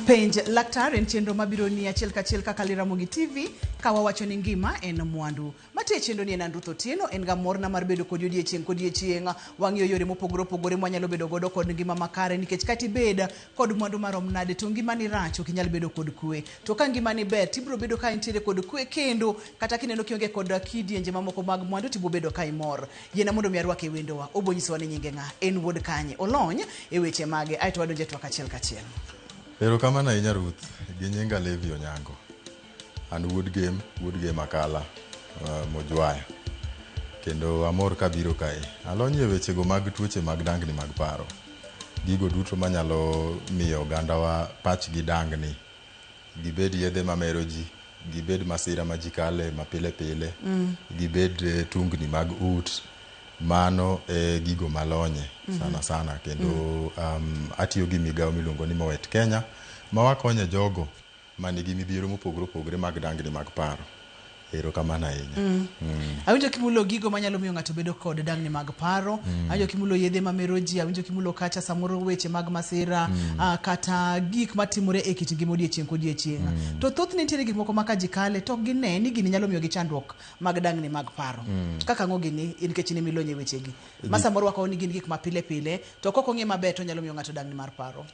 Penj Laktar en chenro mabiro ni achiel kachiel kaka Ramogi TV ka wawacho ni ngima en mwandu. Matiyo e chenro ni en an Ruth Otieno, en ga morna mar bedo kodi odiechieng' kodiechieng'. Wang'iyo yore mopogore opogore mwanyalo bedo godo kod ngima makare nikech kata ibed kod mwandu marom nade to ngimani rach ok inyal bedo kod kwe. To ka ngimani ber tibiro bedo ka intiere kod kwe kendo kata kineno kionge kod kidienje mamoko mag mwandu tibiro bedo ka imor. Yiena mondo mi arwake e wendowa. Obo nyisowa ni nyinge ng'a, en wuod kanye, olony e weche mage aeto wadonjo e twak achiel kachiel. Erokamano ahinya Ruth, gi nyinga Levi Onyango. An wuod Gem, wuod Gem Akala, Mojwaya. Kendo amor kabiro kae. Alony e wechego mag tuoche mag dangni mag paro. Gigo duto manyalo miyo ogandawa pachgi dangni. Gibed yedhe mamero ji, gibed masira ma ji kale mapile pile, gibed tungni mag ut. Mano e gigo malonye sana sana. Kendo atiyo gi migawo miluongo ni Moet Kenya, ma wakonye jogo manigi midhiero mopogore opogore mag dangni mag paro. Erokamano ahinya. Awinjo kimulo gigo manyalo miyo ng'ato bedo kod dangni mag paro. Awinjo kimulo yedhe mamero ji, awinjo kimulo kacha samoro weche mag masira, kata gik matimore e kit ngima odiechieng' kodiechieng'. To thothne nitiere gik moko ma ka ji kale to ok gine ni gini nyalo miyogi chandruok mag dangni mag paro. Kaka ang'o gini nikech in ema ilony e wechegi. Ma samoro wakawo ni gin gik ma pile pile to kok ong'e maber to nyalo miyo ng'ato dangni mar paro.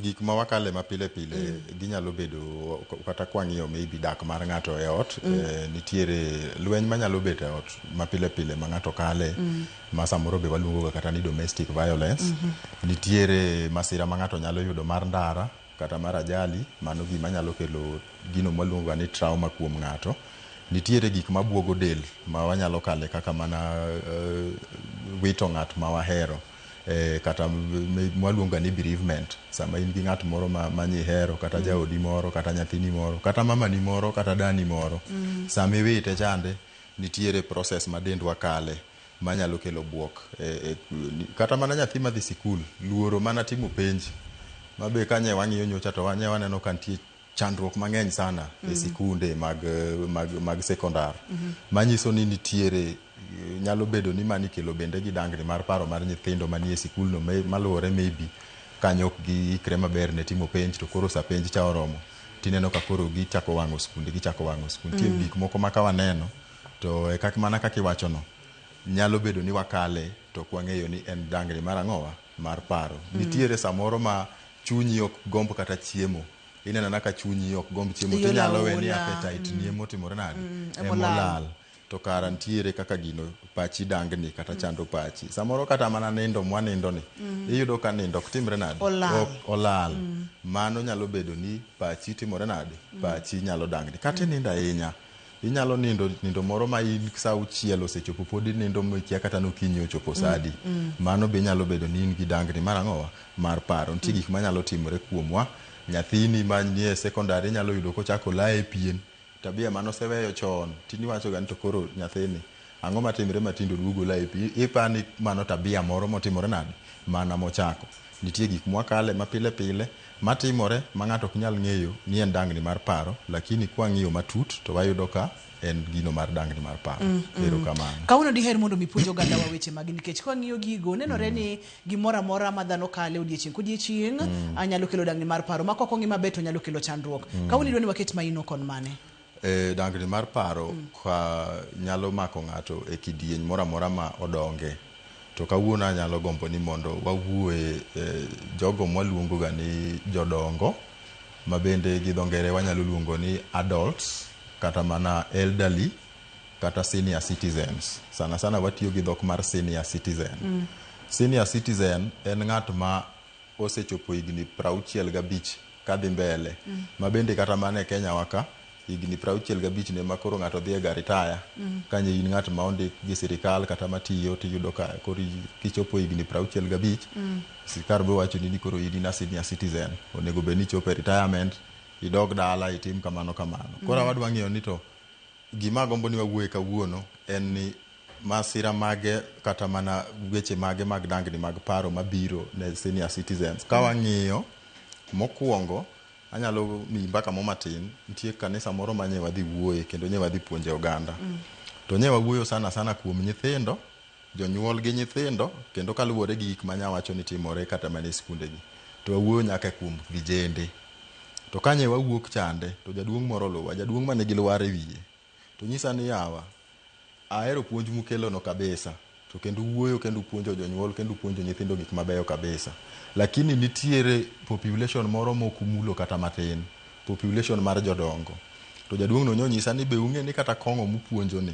Gik ma wakale ma pile pile ginyalo bedo kata kwang'iyo maybe dak mar ng'ato e ot, nitiere lweny manyalo bet e ot ma pile pile ma ng'ato kale, ma samoro be waluongo ga kata ni domestic violence. Nitiere masira ma ng'ato nyalo yudo mar ndara kata mar ajali, mano gima nyalo kelo gino mwaluongo ga ni trauma kuom ng'ato. Nitiere gik mabuogo del ma wanyalo kale kaka mana wito ng'at ma wahero. Kata mwaluongo ni bereavement, sama in gi ng'at moro ma nyihero, kata jaodi moro, kata nyathini moro, kata mamani moro, kata dani moro. Sama iwite chande, nitiere process ma dendwa kale manyalo kelo buok. Kata mana nyathi madhi sikul, luoro mana timo penj, mabe ka nye wang'iyo nyocha to nye waneno ka nitie chandruok mang'eny sana e sikunde mag sekondar. Manyiso ni nitiere nyalo bedo ni mani kelo bende gi dangni mar paro mar nyithindo manie sikul no maluwore maybe kanyo ok giikre maber ne timo penj to koro sa penj cha oromo tineno ka koro gichako wang'o skunde, gichako wang'o skul. Nitie gik moko ma ka waneno to e kak mana kaka iwacho no nyalo bedo ni wakale to ok wang'eyo ni en dangni mar ang'owa mar paro. Nitiere samoro ma chunyi ok gomb kata chiemo. Ineno na ka chunyi ok gomb chiemo tinyalo we ni appetite ni emotimore nade, emolal. To kara nitiere kaka gino pachi dangni kata chando pachi. Samoro kata mana nindo mwanindo ni, iyudo ka nindo ok timre nade, olal. Mano nyalo bedo ni pachi timore nade, pachi nyalo dangni. Kata inindo ahinya, inyalo nindo nindo moro ma in sa auchiel osechopo pod inindo mikia kata ni okinyi ochopo sa adi. Mano be nyalo bedo ni in gi dangni mar ang'owa mar paro. Nitie gik manyalo timore kuomwa. Nyathini manie sekondari inyalo yudo kochako laye pien. Tabia manoseweyo chon, tiniwacho ga ni to koro nyathini, ang'o matimre matindo duogo laye pien. Ipani mano tabia moro motimore nade, mana mochako. Nitie gik mwakale ma pile pile matimore ma ng'ato ok nyal ng'eyo ni en dangni mar paro, lakini kwang'iyo matut to wayudo ka en gino mar dangni mar paro. Erokamano. Kawuono diher mondo mi puonj oganda wa weche magi nikech kwang'iyo gigo nenore ni gimoro amora ma dhano kale odiechieng' kodiechieng' anyalo kelo dangni mar paro ma kok ong'i maber to nyalo kelo chandruok. Kawuono idwa ni waket maino kon mane? Dangni mar paro ka nyalo mako ng'ato e kidieny moro amora ma odonge. To kawuono anyalo gombo ni mondo wawuoye jogo mwaluongo ga ni jodongo, ma bende gi dho ngere wanyalo luongo ni adults, kata mana elderly, kata senior citizens. Sana sana watiyo gi dhok mar senior citizen. Senior citizen en ng'at ma osechopo higni 65 kadhi mbele. Ma bende kata mana e Kenya wa ka, higni 65 ne ma koro ng'ato dhi e ga retire. Kanye in ng'at ma ondik gi sirikal kata matiyo tiyudo ka koro kichopo higni 65, sirikal biro wacho ni koro in a senior citizen. Onego bed ni ichopo e retirement, idog dala itim kamano kamano. Koro wadwa ng'iyo ni to gima agombo ni wawuoye kawuono en ni masira mage kata mana weche mage mag dangni mag paro mabiro ne senior citizens. Ka wang'iyo mokwongo, anyalo miyi mbaka mo matin. Nitie kanisa moro ma nye wadhi wuoye kendo nye wadhi puonje oganda. To nye wawuoyo sana sana kuom nyithindo, jonyuol gi nyithindo, kendo kaluwore gi gik ma nyawacho ni timore kata mana e skunde gi. To wawuoyo nyaka kuom vijende. To kanye wawuok chande to jaduong' moro oluwa, jaduong' manigi lwar e wiye. To nyisa ni yawa, ahero puonj mukelono kabisa. To kendo wuoyo kendo puonjo jonyuol kendo puonjo nyithindo gik mabeyo kabisa. Lakini nitiere population moro mok umulo kata matin, population mar jodongo. To jaduong' no nyonyisa ni be ung'e ni kata kong'o mupuonjo ni,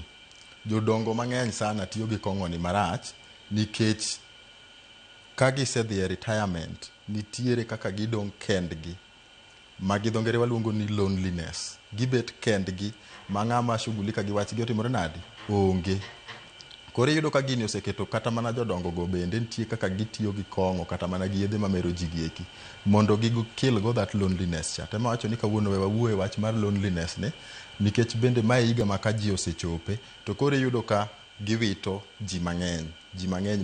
jodongo mang'eny sana tiyo gi kong'o ni marach nikech ka gisedhi e retirement nitiere kaka gidong' kendgi ma gi dho ngere waluongo ni loneliness. Gibet kendgi ma ng'ama shughulika gi wachgi otimore nadi? Onge. Koro iyudo ka gini oseketo kata mana jodongo go bende nitie kaka gitiyo gi kong'o kata mana gi yedhe mamero ji gi eki mondo gikill go that loneliness cha. Tema wacho ni kawuono we wawuo e wach mar loneliness ni nikech bende mae higa ma ka ji osechope to koro iyudo ka giwito ji mang'eny. Ji mang'eny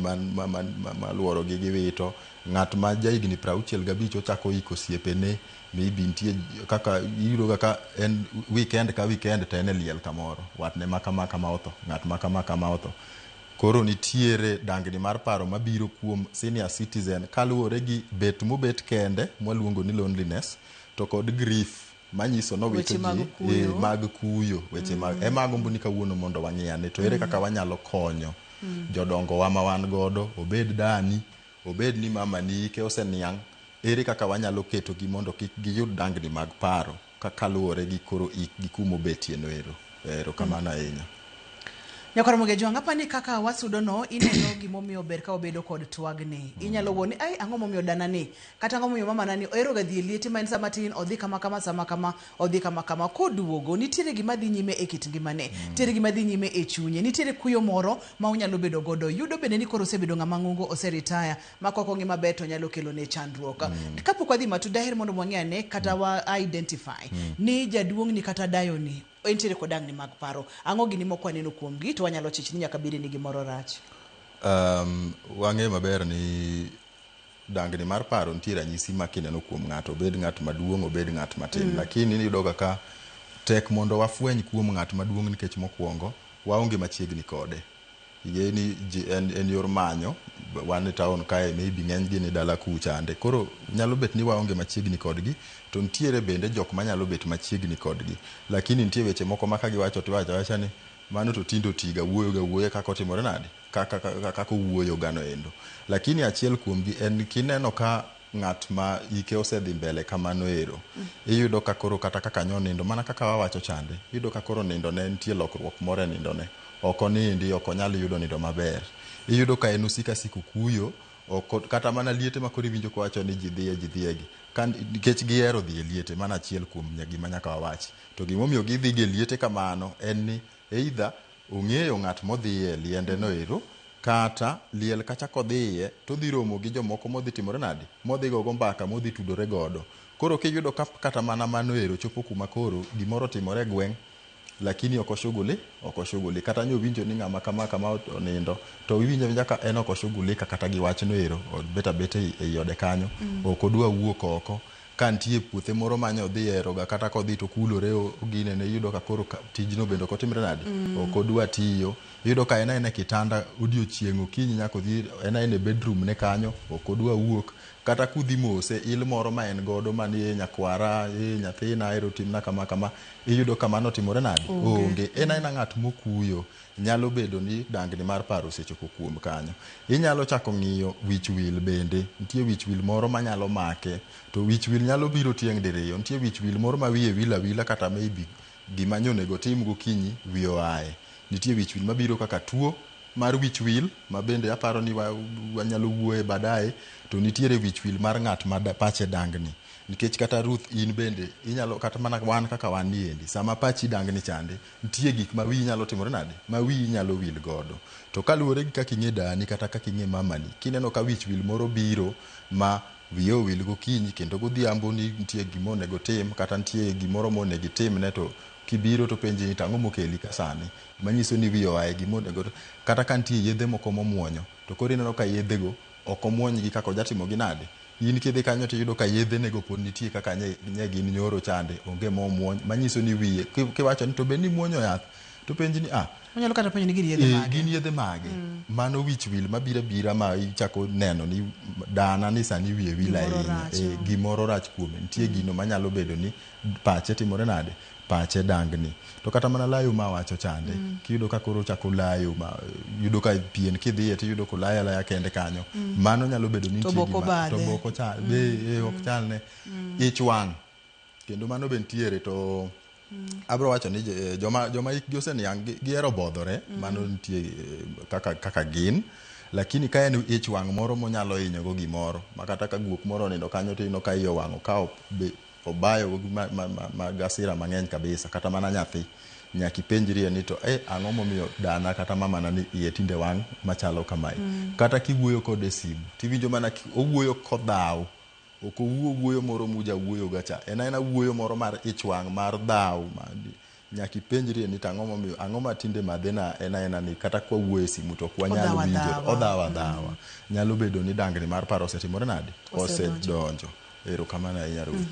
maluorogi giwito. Ng'at ma jahigni 65 ochako iko osiepene, maybe nitie kaka iyudo ga ka en weekend ka weekend to en e liel kamoro. Watne ma kama kama otho, ng'at ma kama kama otho. Koro nitiere dangni mar paro mabiro kuom senior citizen kaluwore gi bet mobet kende mwaluongo ni loneliness to kod grief manyiso nowito Weche mag ji kuyo. Mag kuyo weche mag ema agombo ni kawuono mondo wang'i ane to ere kaka wanyalo konyo jodongo wa ma wan godo obed dani obed ni mama ni ike oseniang' ere kaka wanyalo ketogi mondo kik giyud dangni mag paro kaluwore gi koro ik gi kumobetie no ero. Erokamano ahinya. Nyakwar Ramogi Ajwang', apani kaka wasudo no ineno gimomiyo ber ka wabedo kod twagni. Inyalo wuo ni ai ang'o momiyo dana ni kata ang'o momiyo mama nani ohero ga dhi e liete ma en sama tin odhi kama kama sama kama odhi kama kama koduogo nitiere gima dhi nyime e kit ngimane nitiere gima dhi nyime e chunye nitiere kuyo moro ma onyalo bedo godo yudo bende ni koro osebedo ng'ama ng'ongo oseretire ma kok ong'i maber to nyalo kelo ne chandruok. Kapok wadhi matut daher mondo wang'e ane kata wa identify ni jaduong' ni kata dayo ni entiere kod dangni mag paro. Ang'o gini mok waneno kuomgi to wanyalo chich ni nyaka bed ni gimoro rach. Wang'eyo maber ni dangni mar paro nitie ranyisi ma kineno kuom ng'ato, obed ng'at maduong', obed ng'at matin. Lakini iyudo ga ka tek mondo wafweny kuom ng'at maduong' nikech mokwongo waonge machiegni kode. Ing'e ni ji en yor manyo, wan e town kae maybe ng'eny gi ni dala kuchande. Koro nyalo bet ni waonge machiegni kodgi, to nitiere bende jok manyalo bet machiegni kodgi. Lakini nitie weche moko ma kagiwacho tiwacho awacha ni mano to tinde otiga wuoyo ga wuoya kaka otimore nade? Kaka owuoyo gano endo. Lakini achiel kuomgi en kineno ka ng'at ma ike osedhi mbele kamano ero, iyudo ka koro kata kaka nyonindo, mana kaka wawacho chande, iyudo ka koro nindo ne nitie lokruok moro e nindo ne. Ok onindi, ok onyal yudo nindo maber. Iyudo ka en osiko asiko kuyo, kata mana liete ma koro iwinjo kowacho ni ji dhiye, ji dhiye gi. Nikech gihero dhi e liete, mano achiel kuom gima nyaka wawachi. To gimomiyo gidhi e liete kamano en ni either ong'eyo ng'at modhiye liende no ero, kata liel kacha kodhiye to odhi romo gi jomoko modhi timore nade? Modhi gogo mbaka, modhi tudore godo. Koro kiyudo ka kata mana mano ero chopo kuma koro gimoro otimore e gweng' lakini ok oshughuli, ok oshughuli. Kata nyowinjo ni ng'ama kama kama onindo, to iwinjo awinja ka en ok oshughulika kata gi wachno ero, obet abeta ei ode kanyo, ok odwa wuok oko. Ka nitie puothe moro mane odhi heroga, kata kodhi to kulore oginene, iyudo ka koro tijno bende ok otimre nade? Ok odwa tiyo. Iyudo ka en aena e kitanda odiochieng' okinyi nyaka odhi, en aena e bedroom ne kanyo, ok odwa wuok. Kata kudhi mose, il moro ma en godo mani e nyakwara, e nyathina, ero timna kama kama, iyudo ka mano otimore nade? Onge. En aena ng'at mokuyo. Nyalo bedo ni dangni mar paro osechopo kuom kanyo. Inyalo chako ng'iyo wich wil bende. Nitie wich wil moro manyalo make. To wich wil nyalo biro tieng' diriyo. Nitie wich wil moro ma wiye wil awila kata maybe gima nyonego otim gokinyi wiye oaye. Nitie wich wil mabiro kaka tuo mar wich wil ma bende aparo ni wanyalo wuoye baadaye. To nitiere wich wil mar ng'at ma pache dangni. Nikech kata Ruth in bende inyalo kata mana wan kaka wan ni endi sama pachi dangni chande nitie gik ma wiyi nyalo timore nade ma wiyi nyalo wil godo. To kaluwore gi kaka ing'e dani kata kaka ing'e mamani, kineno ka wich wil moro biro ma wiye owil gokinyi kendo godhiambo ni nitie gima onego tim kata nitie gimoro monego itimne to kibiro to penji ni tang'o mokeli ka sani, manyiso ni wiye oaye gima onego, kata ka nitie yedhe moko momuonyo to koro ineno ka yedhego ok omuonygi kaka ojatimogi nade. In kidhi kanyo tiyudo ka yedhe nego pod nitie kaka nye gin nyoro chande, onge momuony, manyiso ni wiye kiwacho ni to bed ni imuonyo yath To penji ni ah, Onyalo kata penjo ni gin yedhe mage. Gin yedhe mage? Mano wich wil mabiro abira ma ichako neno ni dana ni sani wiye wil ahinya. Gimoro rach kuome. Nitie gino manyalo bedo ni pache timore nade? Pache dangni. To kata mana layo ma wacho chande, kiyudo ka koro ochako layo, ma yudo ka pien kidhiye tiyudo kolayo alaya kende kanyo. Mano nyalo bedo ni To nitie boko gima to badhe. boko chal, be ok chalne. Ich wang'. Kendo mano be nitiere to abro wacho ni joma hikgi oseniang' gihero bodhore, mano nitie kaka gin. Lakini ka en ich wang' moro monyalo hinyogo gimoro, ma kata ka guok moro onindo kanyo to ineno ka iye owang' okawo obayo ma gasira mang'eny kabisa, kata mana nyathi. Nyaka ipenjrie ni to ang'o momiyo dana kata mamana ni iye tinde wang' machalo kamae. Kata kiwuoyo kode e simu, tiwinjo mana owuoyo kodhaw. Ok owuo wuoyo moro muja wuoyo ga cha. En aena wuoyo moro mar ich wang' mar dhaw. Nyaka ipenjrie ni to ang'o momiyo, ang'o ma tinde madhina en aena ni kata kwa wuoyo e simu to ok wanyal winjo. Odhaw adhawa. Nyalo bedo ni dangni mar paro osetimore nade? Osedonjo. Erokamano ahinya Ruth.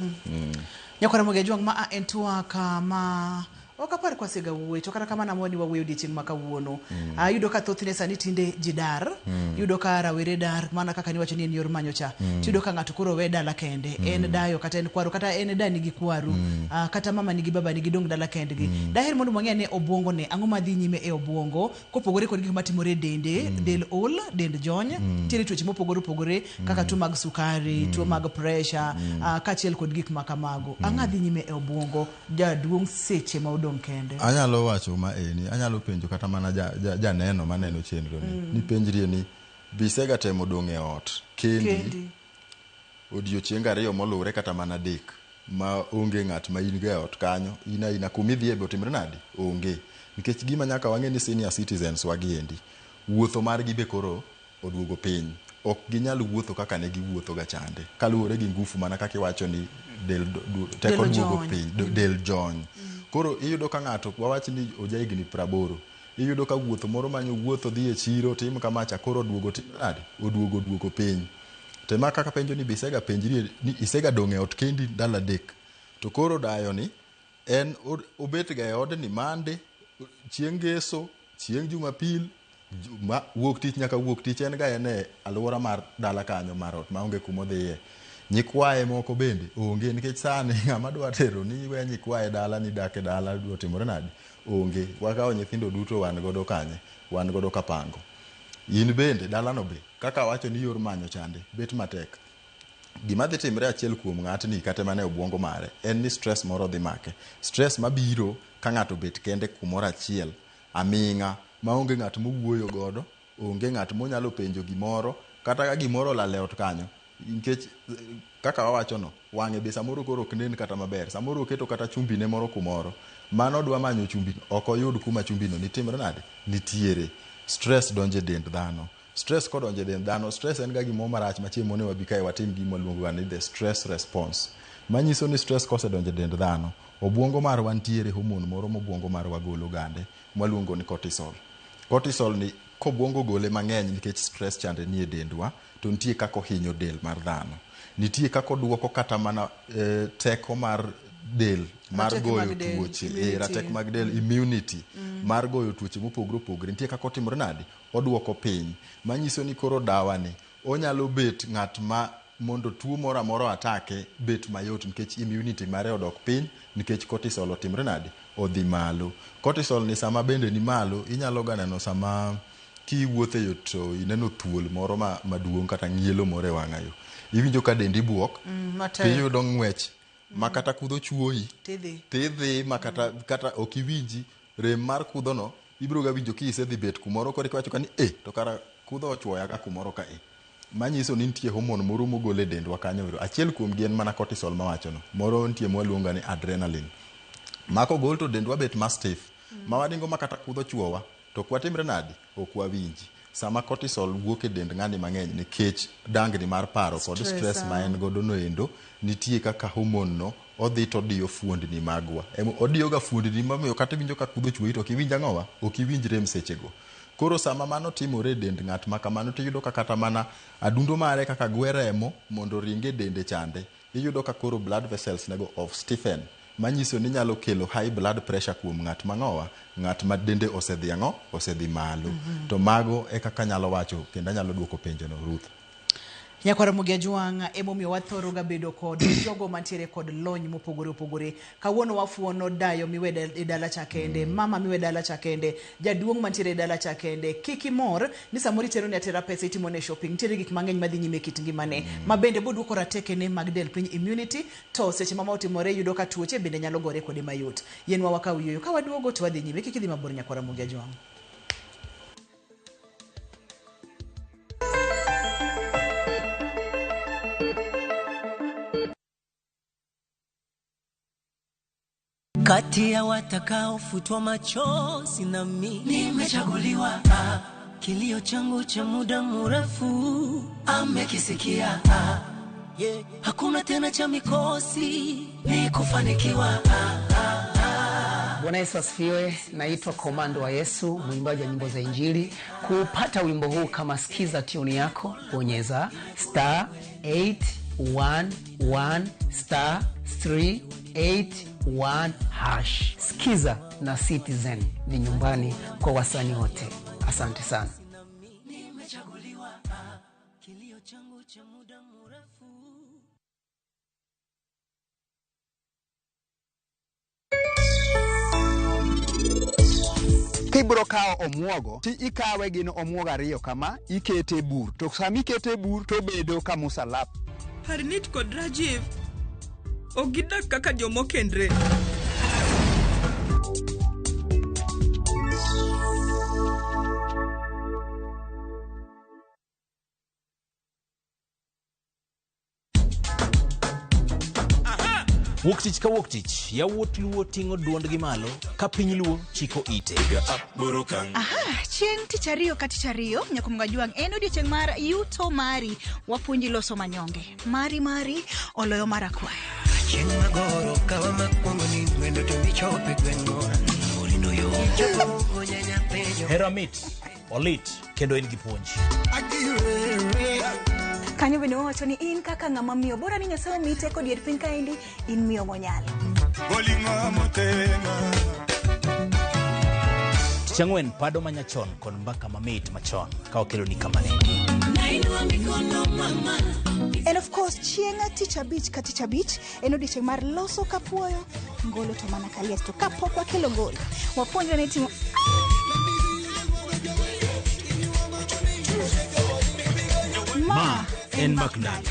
Nyakwar Ramogi Ajwang' ma a en twak ma ok apar kwasega wuoye to kata kamano amor ni wawuoyo odiechieng' ma kawuono. Ayudo ka thothne sani tinde ji dar, yudo ka rawere dar mana kaka niwacho ni en yor manyo cha. Tiyudo ka ng'ato koro we dala kende, en dayo kata en kwaru kata en dani gi kwaru, kata mama ni gi baba ni gidong' dala kendgi. Daher mondo wang'e ane obuongo ne, ang'o madhi nyime e obuongo kopogore kod gik matimore e dende, del ol, dend jony, nitiere tuoche mopogore opogore kaka tuo mag sukari, tuo mag pressure, kaachiel kod gik ma kamago. Ang'o dhi nyime e obuongo jaduong' seche ma odong' kende? Anyalo wacho ma eni, anyalo penjo kata mana janeno maneno chenro ni, ni penjrie ni bisega temo dong' e ot kendi odiochienge ariyo moluwre kata mana 3 ma onge ng'at ma in go e ot kanyo, in aina kumidhiye be otimre nade? Onge. Nikech gima nyaka wang'e ni senior citizens wagiendi, wuotho margi be koro oduogo piny. Ok ginyal wuotho kaka ne giwuotho ga chande. Kaluwore gi ngufu mana kaka iwacho ni del teko duogo piny, del jony. Koro iyudo ka ng'ato wawach ni oja higni 80, iyudo ka wuotho moro manyo wuotho dhi e chiro tim kamacha koro oduogo tim nade? Oduogo duogo piny. Tema kaka penjo ni bisega penjrie ni isega dong' e ot kendi ndalo 3. To koro dayo ni en obet ga e odni Monday, chieng' Ngeso, chieng' Jumapil, wuok tich nyaka wuok tich en ga en e alwora mar dala kanyo mar ot maonge kumodhiye. Nyikwaye moko bende onge nikech sani ng'ama dwa tero ni we nyikwaye dala ni dak e dala otimore nade? Onge. Wakawo nyithindo duto wan godo kanye? Wan godo kapango. In bende dalano be kaka wacho ni yor manyo chande bet matek. Gima dhi timre achiel kuom ng'atni kata mana e obuongo mare en ni stress moro dhi make. Stress mabiro ka ng'ato bet kende kumoro achiel aming'a maonge ng'at mowuoyo godo, onge ng'at monyalo penjo gimoro, kata ka gimoro olal e ot kanyo, nikech kaka wawacho no, wang'e be samoro koro ok nen kata maber, samoro oketo kata chumbi ne moro kumoro, mano dwa manyo chumbi, ok oyud kuma chumbi no nitimre nade? Nitiere. Stress donjo e dend dhano. Stress kodonjo e dend dhano, stress en ga gimoro marach ma chieng' moro ne wabi kae watim gima waluongo ga ni the stress response. Manyiso ni stress kosedonjo e dend dhano, obuongo marwa nitiere hormone moro mobuongo marwa golo gande, mwaluongo ni cortisol. Cortisol ni kobuongo gole mang'eny nikech stress chande nie dendwa, to nitie kaka ohinyo del mar dhano. Nitie kaka oduoko kata mana teko mar del mar goyo tuoche, rateke mag del, immunity mar goyo tuoche mopogore opogore. Nitie kaka otimore nade? Oduoko piny. Manyiso ni koro dawa ni onyalo bet ng'at ma mondo tuo moro amora atake bet mayot nikech immunity mare odok piny nikech cortisol otimre nade? Odhi malo. Cortisol ni sama bende ni malo, inyalo ga neno sama kiwuotho e yo to ineno thuol moro maduong' kata ng'ielo moro e wang'a yo. Iwinjo ka dendi buok, tiyudo ng'wech ma kata kudho chuoyi, tidhi ma kata ok iwinji rem mar kudho no, ibiro ga winjo ki isedhi bet kumoro koro iwacho ka ni to kara kudho ochuoya ga kumoro ka e. Manyiso ni nitie hormone moro mogol e dendwa kanyo ero. Achiel kuom gi en mana cortisol mawacho no. Moro nitie mwaluongo ni adrenaline. Ma kogol to dendwa bet ma stiff. Ma waringo ma kata kudho chuowa to ok watimre nade? Ok wawinji. Sama cortisol wuok e dend ng'ani mang'eny nikech dangni mar paro kod stress ma en godo no endo, nitie kaka hormone no odhi to odiyo fuondni magwa. Odiyo ga fuondni mamiyo kata iwinjo ka kudho chuoyi to ok iwinj ang'owa? Ok iwinj rem sechego. Koro sama mano timore e dend ng'at ma kamano tiyudo ka kata mana adundo mare kaka gwe remo mondo ringe dende chande, iyudo ka koro blood vessels nego of stiffen. Manyiso ni nyalo kelo high blood pressure kuom ng'at mang'owa, ng'at ma dende osedhi ang'o, osedhi malo. To mago e kaka anyalo wacho kendo anyalo duoko penjono, Ruth. Nyakwar Ramogi Ajwang' emomiyo wathoro ga bedo kod jogo mantiere kod lony mopogore opogore. Kawuono wafuono dayo miwe e dala cha kende, mama miwe dala cha kende, jaduong' mantiere e dala cha kende. Kik imor ni samoro itero ne atera pesa itimo ne shopping. Nitiere gik mang'eny madhi nyime e kit ngimane. Ma bende boduoko ratekene mag del piny immunity to seche ma ma otimore yudo ka tuoche bende nyalo gore kode mayot. Yienwa wakaw yueyo. Ka waduogo to wadhi nyime. Kik idhi mabor nyakwar Ramogi Ajwang'. Kati ya watakaofutwa machozi na mimi nimechaguliwa. Kilio changu cha muda mrefu amekisikia. Yeah. Hakuna tena cha mikosi, ni kufanikiwa. Bwana Yesu asifiwe. Naitwa Komando wa Yesu, mwimbaji wa nyimbo za Injili. Kupata wimbo huu kama sikiza tune yako, bonyeza star 811 star 381 hash. Sikiza na Citizen ni nyumbani kwa wasanii wote. Asante sana. Nimechaguliwa. Kilio changu cha muda mrefu. Kibiro kawo omuogo ti ikawe gin omuogo ariyo kama ikete e bur to sama ikete e bur to obedo ka musalap. Harnit kod Rajiv ok gidak kaka jomokendre. Wuok tich ka wuok tich, yawuot Luo ting'o duondgi malo ka piny Luo chiko ite. Aha, chieng' tich ariyo ka tich ariyo Nyakumga Jwang' en odiechieng' mar yuto mari. Wapuonji loso manyonge. Mari mari oloyo mar akwaya. Chieng' magoro kawa makwongo ni wendo to michope gweng'o. Orino yo. Chopo nyanya penjo. Hera mit, olit, kendo en gi puonj. Kanyo bende wawacho ni in kaka ng'ama miyo bora ni Nyasaye omiyi teko dier piny kaendi in miyo monyalo. Tich ang'wen, pado manyachon kod mbaka mamit machon ka wakeloni kamane. And of course chieng' tich abich ka tich abich en odiechieng' mar loso kapuoyo ngolo to mana kaliet to kapok wakelo ngolo wapuonjre ni timo Ma en Mbak Ndalo.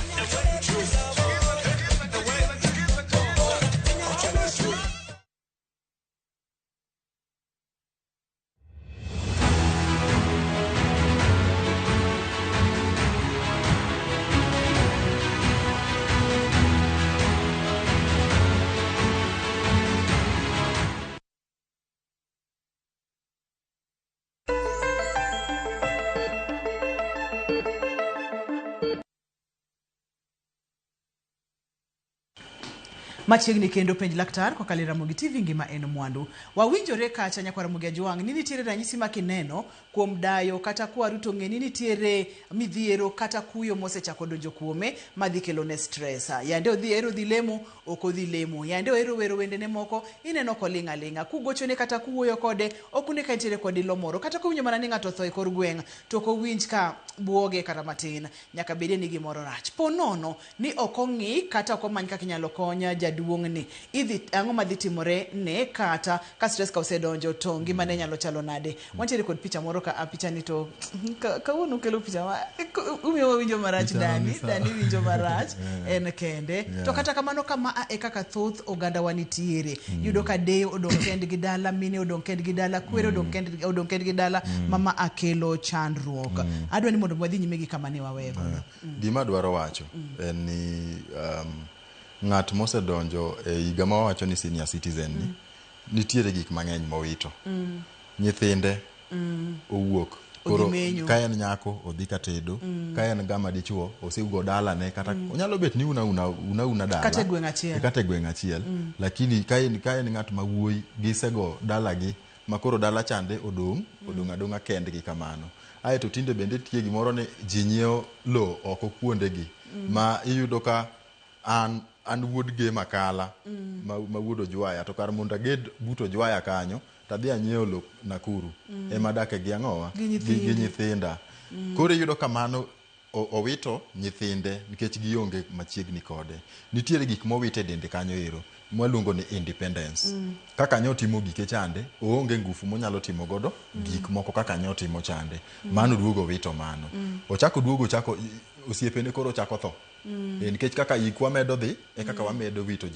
Machiegni kendo penj laktar kokalo e Ramogi TV ngima en mwandu. Wawinjore kacha nyakwar Ramogi Ajwang' ni nitiere ranyisi ma kineno kuom dayo kata kwaru to ng'e ni nitiere midhiero kata kuyo mosechako donjo kuome madhi kelone stress. Yande odhi ero dhi lemo, ok odhi lemo. Yande ohero wero wendene moko, ineno koling' aling'a. Kugochone kata kuwuoyo kode, ok une ka entiere kod ilo moro. Kata kowinjo mana ni ng'ato otho e kor gweng', to ok owinj ka buoge kata matin. Nyaka bedie ni gimoro rach. Po nono ni ok ong'i kata ok omany kaka inyalo kony jaduong'ni. Idhi, ang'o madhi timore ne kata ka stress ka osedonjo to ngimane nyalo chalo nade. Wantiere kod picha moro ka a picha ni to kawuono ukelo picha ma umiyo wawinjo marach. Dani, Dani winjo marach en kende. To kata kamano kama e kaka thoth oganda wa nitiere. Yudo ka deye odong' kendgi dala, mine odong' kendgi dala, kwere odong' kendgi dala, mama akelo chandruok. Adwa ni mondo wadhi nyime gi kama ne waweyo godo. Gima adwaro wacho en ni ng'at mosedonjo e higa ma wawacho ni senior citizen ni, nitiere gik mang'eny mowito. Nyithinde owuok. Koro ka en nyako odhi ka tedo, ka en ng'ama dichuo osego dalane kata onyalo bet ni una una una una dala. Kata e gweng' achiel. Kata e gweng' achiel. Lakini ka en ng'at ma wuoyi gisego dalagi ma koro dala chande odong', odong' adong'a kendgi kamano. Aeto tinde bende nitie gimoro ni ji nyiewo lowo oko kuondegi ma iyudo ka an an wuod Gem Akala ma wuod Ojwaya, to kar mondo aged but Ojwaya kanyo tadhi anyiewo lo Nakuru ema adake gi ang'owa Gi nyithindi. gi nyithinda. Koro iyudo ka mano owito nyithinde nikech gionge machiegni kode. Nitiere gik mowito e dende kanyo ero mwaluongo ni independence. Kaka ne otimo gike chande, oonge ngufu monyalo timo godo gik moko kaka ne otimo chande. Mano duogo wito mano. Ochako duogo ochako osiepene koro chako tho. Nikech kaka hikwa medo dhi e kaka wamedo wito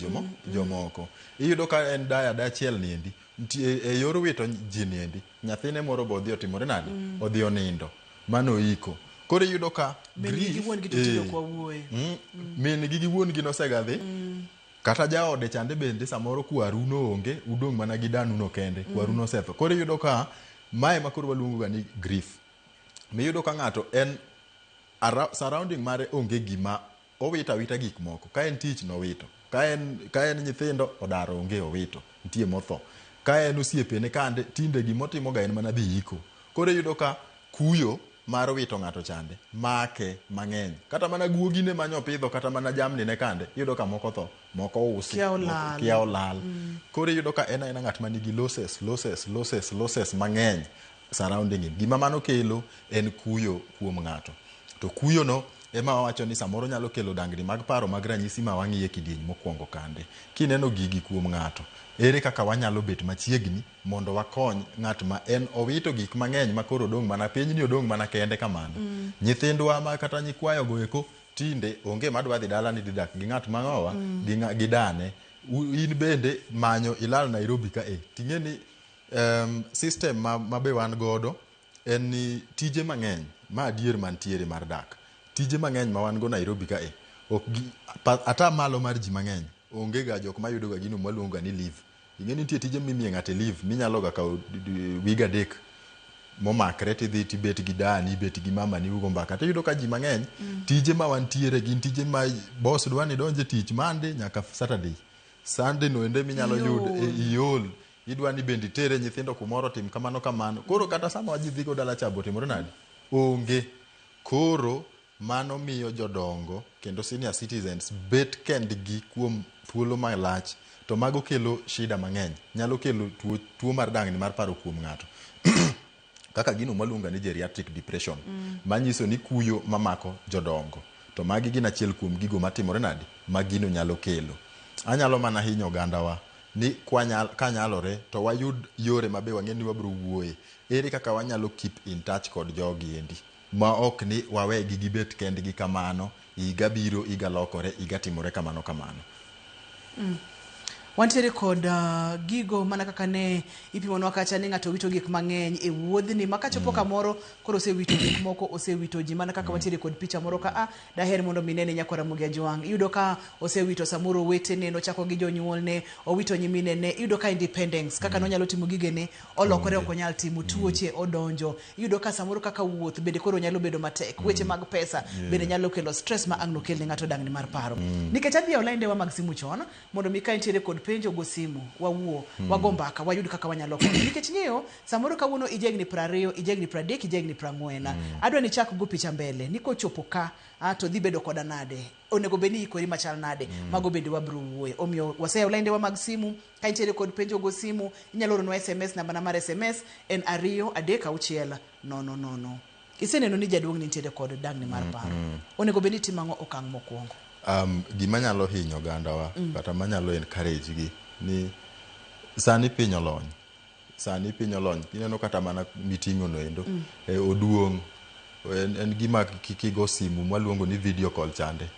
jomoko. Iyudo ka en daya achiel niendi, nitie e yor wito ji niendi, nyathine moro be odhi otimore nade? Odhi onindo. Mano iko. Koro iyudo ka Min gi gi wuon gi to tinde ok wawuoye. Min gi gi wuon gi nosega dhi. Kata jaode chande bende samoro kwaru no onge, udong' mana gi danu no kende, kwaru nosetho. Koro iyudo ka mae ma koro waluongo ga ni grief. Miyudo ka ng'ato en surrounding mare onge gima owito awita gik moko. Ka en tich nowito, ka en nyithindo odaro onge owito, nitie motho. Ka en osiepene kande tinde gimotimo ga en mana dhi iko. Koro iyudo ka kuyo mar wito ng'ato chande make mang'eny. Kata mana guogine manyopidho, kata mana jamni ne kande, iyudo ka moko tho, moko usi, Kia olal. kia olal. Koro iyudo ka en aena ng'at manigi losses, losses, losses, losses mang'eny surrounding him. Gima mano kelo en kuyo kuom ng'ato. To kuyo no ema wawacho ni samoro nyalo kelo dangni mag paro mag ranyisi ma wang'iye kidieny mokwongo kande. Kineno gigi kuom ng'ato, ere kaka wanyalo bet machiegni mondo wakony ng'at ma en owito gik mang'eny ma koro odong' mana piny ni odong' mana kende kamano. Nyithindwa ma kata nyikwayo go eko tinde onge madwa dhi dala ni dhi dak gi ng'at mang'owa gi dane. In bende manyo ilal Nairobi ka e. Ting'e ni system ma be wan godo en ni tije mang'eny ma adier mantiere mar dak. Tije mang'eny ma wan go Nairobi ka e ok gi ata malo mar ji mang'eny onge ga jok mayudo ga gino mwaluongo ga ni leave. Ing'e ni nitie tije mimiye ng'ato e leave minyalo ga kawo wig adek momakre tidhi tibet gi dani, ibet gi mamani ugo mbaka. Tiyudo ka ji mang'eny tije ma wantiere gin tije ma boss dwa ni idonj e tich Monday nyaka Saturday. Sunday no ende minyalo yudo iol. Idwa ni bende itere nyithindo kumoro tim kamano kamano. Koro kata sama ji dhigo dala cha botimore nade? Onge. Koro mano miyo jodongo kendo senior citizens bet kendgi kuom thuolo malach to mago kelo shida mang'eny. Nyalo kelo tuo mar dangni mar paro kuom ng'ato. Kaka gino mwaluongo ni geriatric depression. Manyiso ni kuyo mamako jodongo. To magi gin achiel kuom gigo matimore nade? Ma gino nyalo kelo. Anyalo mana hinyo ogandawa ni kanyalore to wayud yore mabe wang'e ni wabiro wuoye. Ere kaka wanyalo keep in touch kod jogi endi? Ma ok ni wawegi gibet kendgi kamano, higa biro, higa lokore, higa timore kamano kamano. Wantiere kod gigo mana kaka ne ipimonwa kacha ni ng'ato wito gik mang'eny e wuodhni ma kachopo kamoro koro osewito gik moko, osewito ji mana kaka wantiere kod picha moro ka a daher mondo mi nene nyakwar Ramogi Ajwang'. Iyudo ka osewito samoro owetene, nochako gi jonyuolne, owito nyiminene. Iyudo ka independence kaka nonyalo timo gigene olokore ok onyal timo, tuoche odonjo. Iyudo ka samoro kaka wuoth bende koro nyalo bedo matek. Weche mag pesa bende nyalo kelo stress ma ang' nokel ne ng'ato dangni mar paro. Nikech adhi e laindewa mag simu chon mondo mi ka intiere kod penjo go simu wawuo, wago mbaka, wayud kaka wanyalo konyo. Nikech ng'eyo samoro kawuono ijahigni 20, ijahigni 30, ijahigni 40. Adwa ni chak go picha mbele ni kochopo ka to dhi bedo koda nade, onego bed ni ikori machal nade. Mago bende wabiro wuoye. Omiyo waseyawo laindewa mag simu. Ka intiere kod penjo go simu inyalo oronwa SMS. Namba na mar SMS en 2 3 6 0 0. Iseneno ni jaduong' nitiere kod dangni mar paro. Onego bed ni itimo ang'o okang' mokwongo? Gima nyalo hinyo ogandawa kata manyalo encourage gi ni sani piny olony. Sani piny olony. Ineno kata mana miting'o no endo oduong'. En gima kigo simu mwaluongo ni video call chande.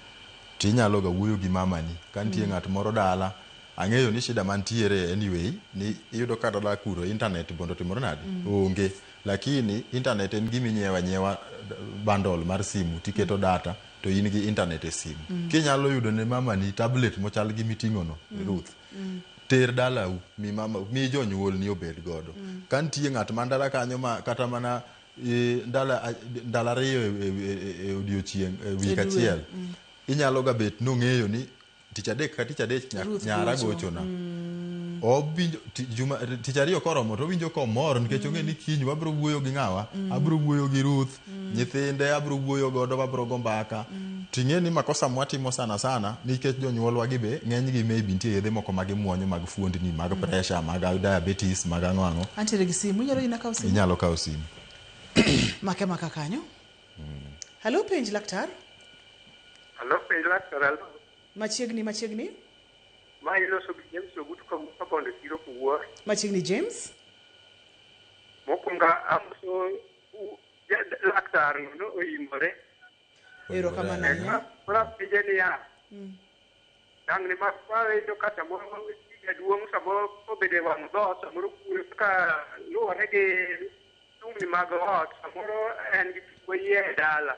Tinyalo ga wuoyo gi mamani. Ka nitie ng'at moro dala, ang'eyo ni shida mantiere anyway, ni iyudo ka dala kuro internet bondo timore nade? Onge. Lakini internet en gima inyiewo anyiewa bundle mar simu tiketo data to in gi internet e simu. Kinyalo yudo ne mamani tablet mochal gi miting'o no, Ruth. Ter dalau, mi mama, mi jonyuolni obed godo. Ka nitie ng'at man dala kanyo ma kata mana ndalo ariyo e odiochieng', e wik achiel. Inyalo ga bet nong'eyo ni tich adek ka tich adek nyara gochona. Obinjo tich ariyo koromo to owinjo komor nikech ong'e ni kiny wabiro wuoyo gi ng'awa, abiro wuoyo gi Ruth, nyithinde abiro wuoyo godo, wabiro go mbaka. Ting'e ni makosa mwatimo sana sana nikech jonyuolwa gi be ng'enygi maybe nitie yedhe moko ma gimuonyo mag fuondni, mag pressure, mag diabetes, mag ang'o ang'o. Antiere gi simu, inyalo yina kawo simu? Inyalo kawo simu. Make maka kanyo. Halo, penj laktar. Halo, penj laktar, halo. Machiegni, machiegni. Ma iloso gi James Ogutu kawuok Kabondo chiro Kowuor. Machiegni James. Mokwongo amoso laktar no oimore. Erokamano ahinya. Koro apenje niya, dang'ni mag paro iyudo ka samoro jaduong' samoro obedo e wang' dhoot, samoro kure kaka luwore gi tungni mag ot, samoro en gi wuoyi e dala.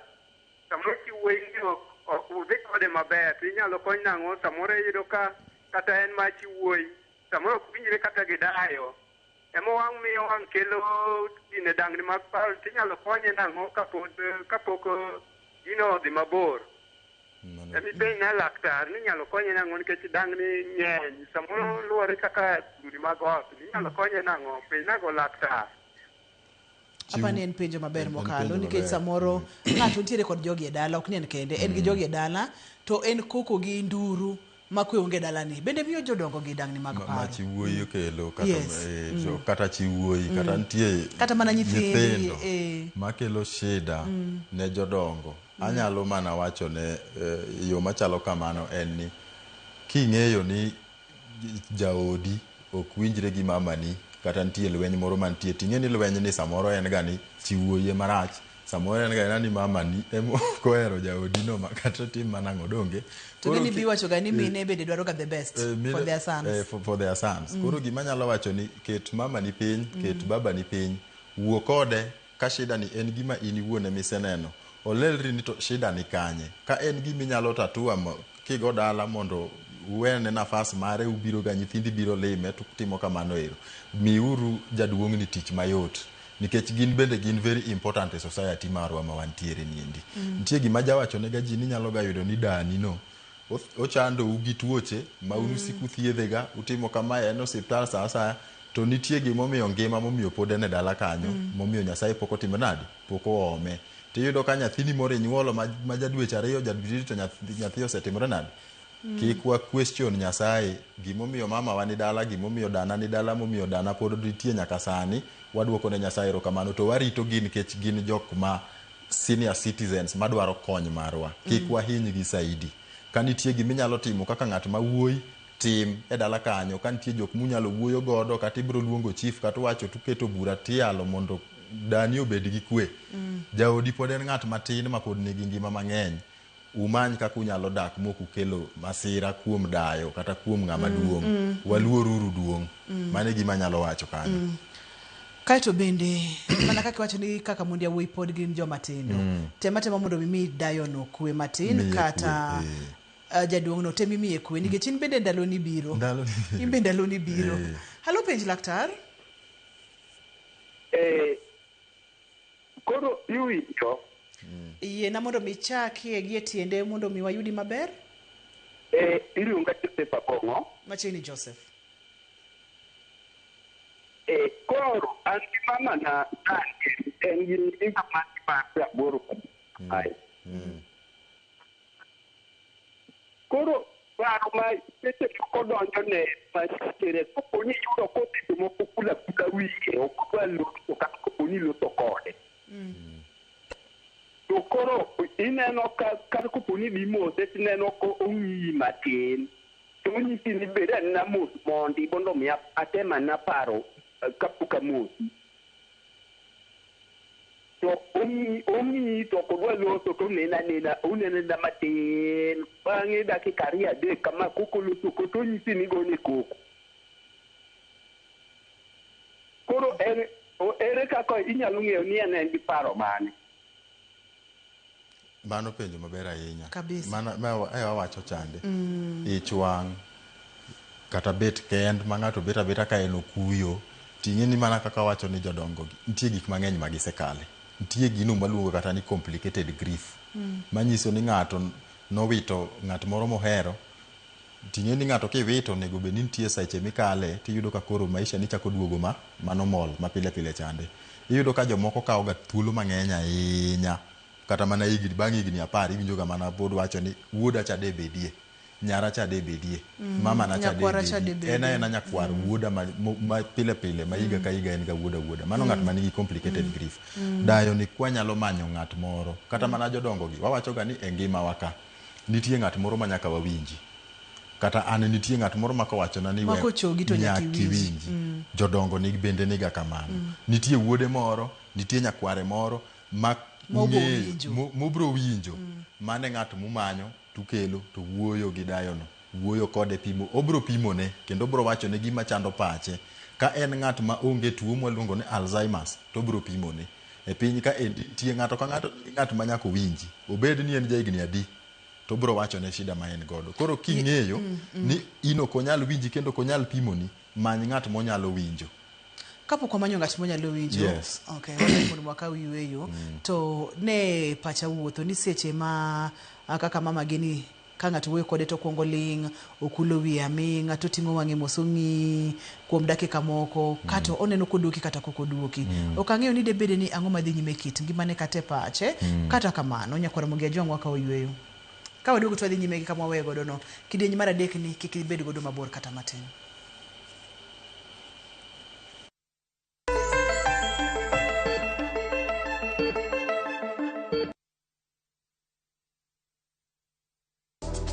Samoro chi wuoyi ni ok udhi kode maber, to inyalo kony nang'o? Samoro iyudo ka kata en ma chi wuoyi, samoro ok winjre kata gi dayo. Ema wang' miyo wang' kelo gine dang'ni mag paro, to inyalo konye nang'o kapok gino odhi mabor? Emipenj na laktar ni inyalo konye nang'o nikech dang'ni ng'eny, samoro luwore kaka tungni mag ot, inyalo konye nang'o? Penj nago laktar. Apa ni en penjo maber mokalo nikech samoro ng'ato nitiere kod jogi e dala, ok ni en kende, en gi jogi e dala to en koko gi nduru ma kwe onge dalani. Bende miyo jodongo gi dang'ni mag paro. Ma chi wuoyi okelo kata, kata chi wuoyi kata nitie kata mana nyithindo makelo shida ne jodongo. Anyalo mana wacho ne yo machalo kamano en ni king'eyo ni jaodi ok winjre gi mamani kata nitie lweny moro mantie, ting'e ni lweny ni samoro en ga ni chi wuoyi ema rach, samoro en ga ni mamani ema ok ohero jaodi no kata tim mana ang'o donge. To gini bi wacho ga ni mine bende dwaro ga the best for their sons. For their sons. Koro gima anyalo wacho ni ket mamani piny, ket babani piny, wuo kode ka shida ni en gima in iwuon ema iseneno. Olelri ni to shida ni kanye. Ka en gima inyalo tatua kigo dala mondo uwene nafas mare, ubiro ga nyithindi biro lime to timo kamano ero. Miuru jaduong' ni tich mayot. Nikech gin bende gin very important e society marwa ma wantiere niendi. Nitie gima jawacho ne ga ji ni nyalo ga yudo ni dani no ochandou gi tuoche ma un usiku thiedhega, utimo kamae en osiptal sa asaya, to nitie gimomiyo ngima momiyo pod en e dala kanyo, momiyo Nyasaye pok otimo nadi, pok oome. Tiyudo ka nyathini moro inyuolo ma jadweche ariyo, jadweche to nyathi osetimore nadi. Kik wa question Nyasaye gimomiyo mama wa ni dala, gimomiyo dana ni dala, momiyo dana pod nitie nyaka sani. Waduoko ne Nyasaye erokamano to warito gi nikech gin jok ma senior citizens madwaro kony marwa. Kik wahinygi saidi. Ka nitie giminyalo timo kaka ng'at ma wuoyi, tim e dala kanyo. Ka nitie jok munyalo wuoyo godo, kata ibiro luongo chief, kata wacho tuketo bura tiyalo mondo dani obed gi kwe. Jaodi pod en ng'at matin ma pod nigi ngima mang'eny. Umany kaka unyalo dak mok ukelo masira kuom dayo kata kuom ng'ama duong'. Waluoruru duong'. Mano e gima anyalo wacho kanyo. Kaeto bende mana kaka iwacho ni kaka mond yawuoyi pod gin joma tindo. Tema tema mondo mi dayo no kwe matin kata jaduong' no tem imiye kwe nikech in bende ndaloni biro. In bende ndaloni biro. Halo, penj laktar. Koro iwinjo. Yiena mondo mi chakie gi e tiende mondo mi wayudi maber. Iluonga Joseph Abong'o. Machiegni Joseph. Koro an gi mama na en gi higa mar 88. Koro paro ma seche moko donjo ne mantiere kapo ni iyudo koseche moko kula kula wiye ok odwa loso kata kapo ni iloso kode. To koro ineno ka kapo ni idhi mose tineno ko ong'iyi matin. To onyisi ni bed anena mos mondi mondo mi atem anena paro kapok amosi. To ong'iyi to ok odwa loso to oneno anena oneno anena matin. Bang'e dakika 2 3 kama koko loso to onyisi ni gone koko. Koro ere kaka inyalo ng'eyo ni en gi paro mane? Mano penjo maber ahinya. Kabisa. Mana wawacho chande. Ich wang' kata bet kend ma ng'ato bet abeta ka en okuyo. Ting'e ni mana kaka wacho ni jodongo gi nitie gik mang'eny ma gisekale. Nitie gino maluongo kata ni complicated grief. Manyiso ni ng'ato nowito ng'at moro mohero. Ting'e ni ng'ato kiwito onego bed ni nitie seche mikale tiyudo ka koro maisha ni chako duogo ma mano mol ma pile pile chande. Iyudo ka jomoko kawo ga thuolo mang'eny ahinya. Kata mana higni bang' higni 10 iwinjo ga mana pod wacho ni wuoda cha de bedie, nyara cha de bedie, mama na cha de Nyakwara cha de bedie. En bedie. aena nyakwar wuoda ma pile pile ma higa ka higa en ga wuoda wuoda. Mano ng'at ma nigi complicated grief. Dayo ni kwanyalo manyo ng'at moro, kata mana jodongo gi, wawacho ga ni e ngimawa ka, nitie ng'at moro ma nyaka wawinji. Kata an nitie ng'at moro ma kowachona ni Ma we kochogi to nyaka nyaka iwinji. iwinji. Jodongo ni bende niga kamano. Nitie wuode moro, nitie nyakware moro ma Mobro ng'eyo- winjo. mobro winjo. Mane ng'at mumanyo tukelo to wuoyo gi dayono. Wuoyo kode pimo, obro pimone kendo obro wachone gima chando pache. Ka en ng'at ma onge tuo mwaluongo ni Alzheimer's to obro pimone. E piny ka endi nitie ng'ato ka ng'ato nigi ng'at ma nyaka owinji. Obed ni en jahigni adi, to obro wachone shida ma en godo. Koro king'eyo ni in ok onyal winji kendo ok onyal pimoni, many ng'at monyalo winjo. Kapok wamanyo ng'at monyalo winjo, Yes. okay, wadhi mondo wakaw yueyo, to ne pacha wuotho ni seche ma kaka mama gini ka ng'ato wuoyo kode to okuongo ling', okulo wiye aming'a, to oting'o wang'e mos ong'i kuom dakika moko, kato oneno koduoki kata kok oduoki. Ok ang'eyo ni debede ni ang'o madhi nyime e kit ngimane kata e pache, kata kamano nyakwar Ramogi Ajwang' wakawo yueyo. Ka waduogo to wadhi nyime gi kama waweyo godo no. Kidieny mar adek ni kik ibed godo mabor kata matin.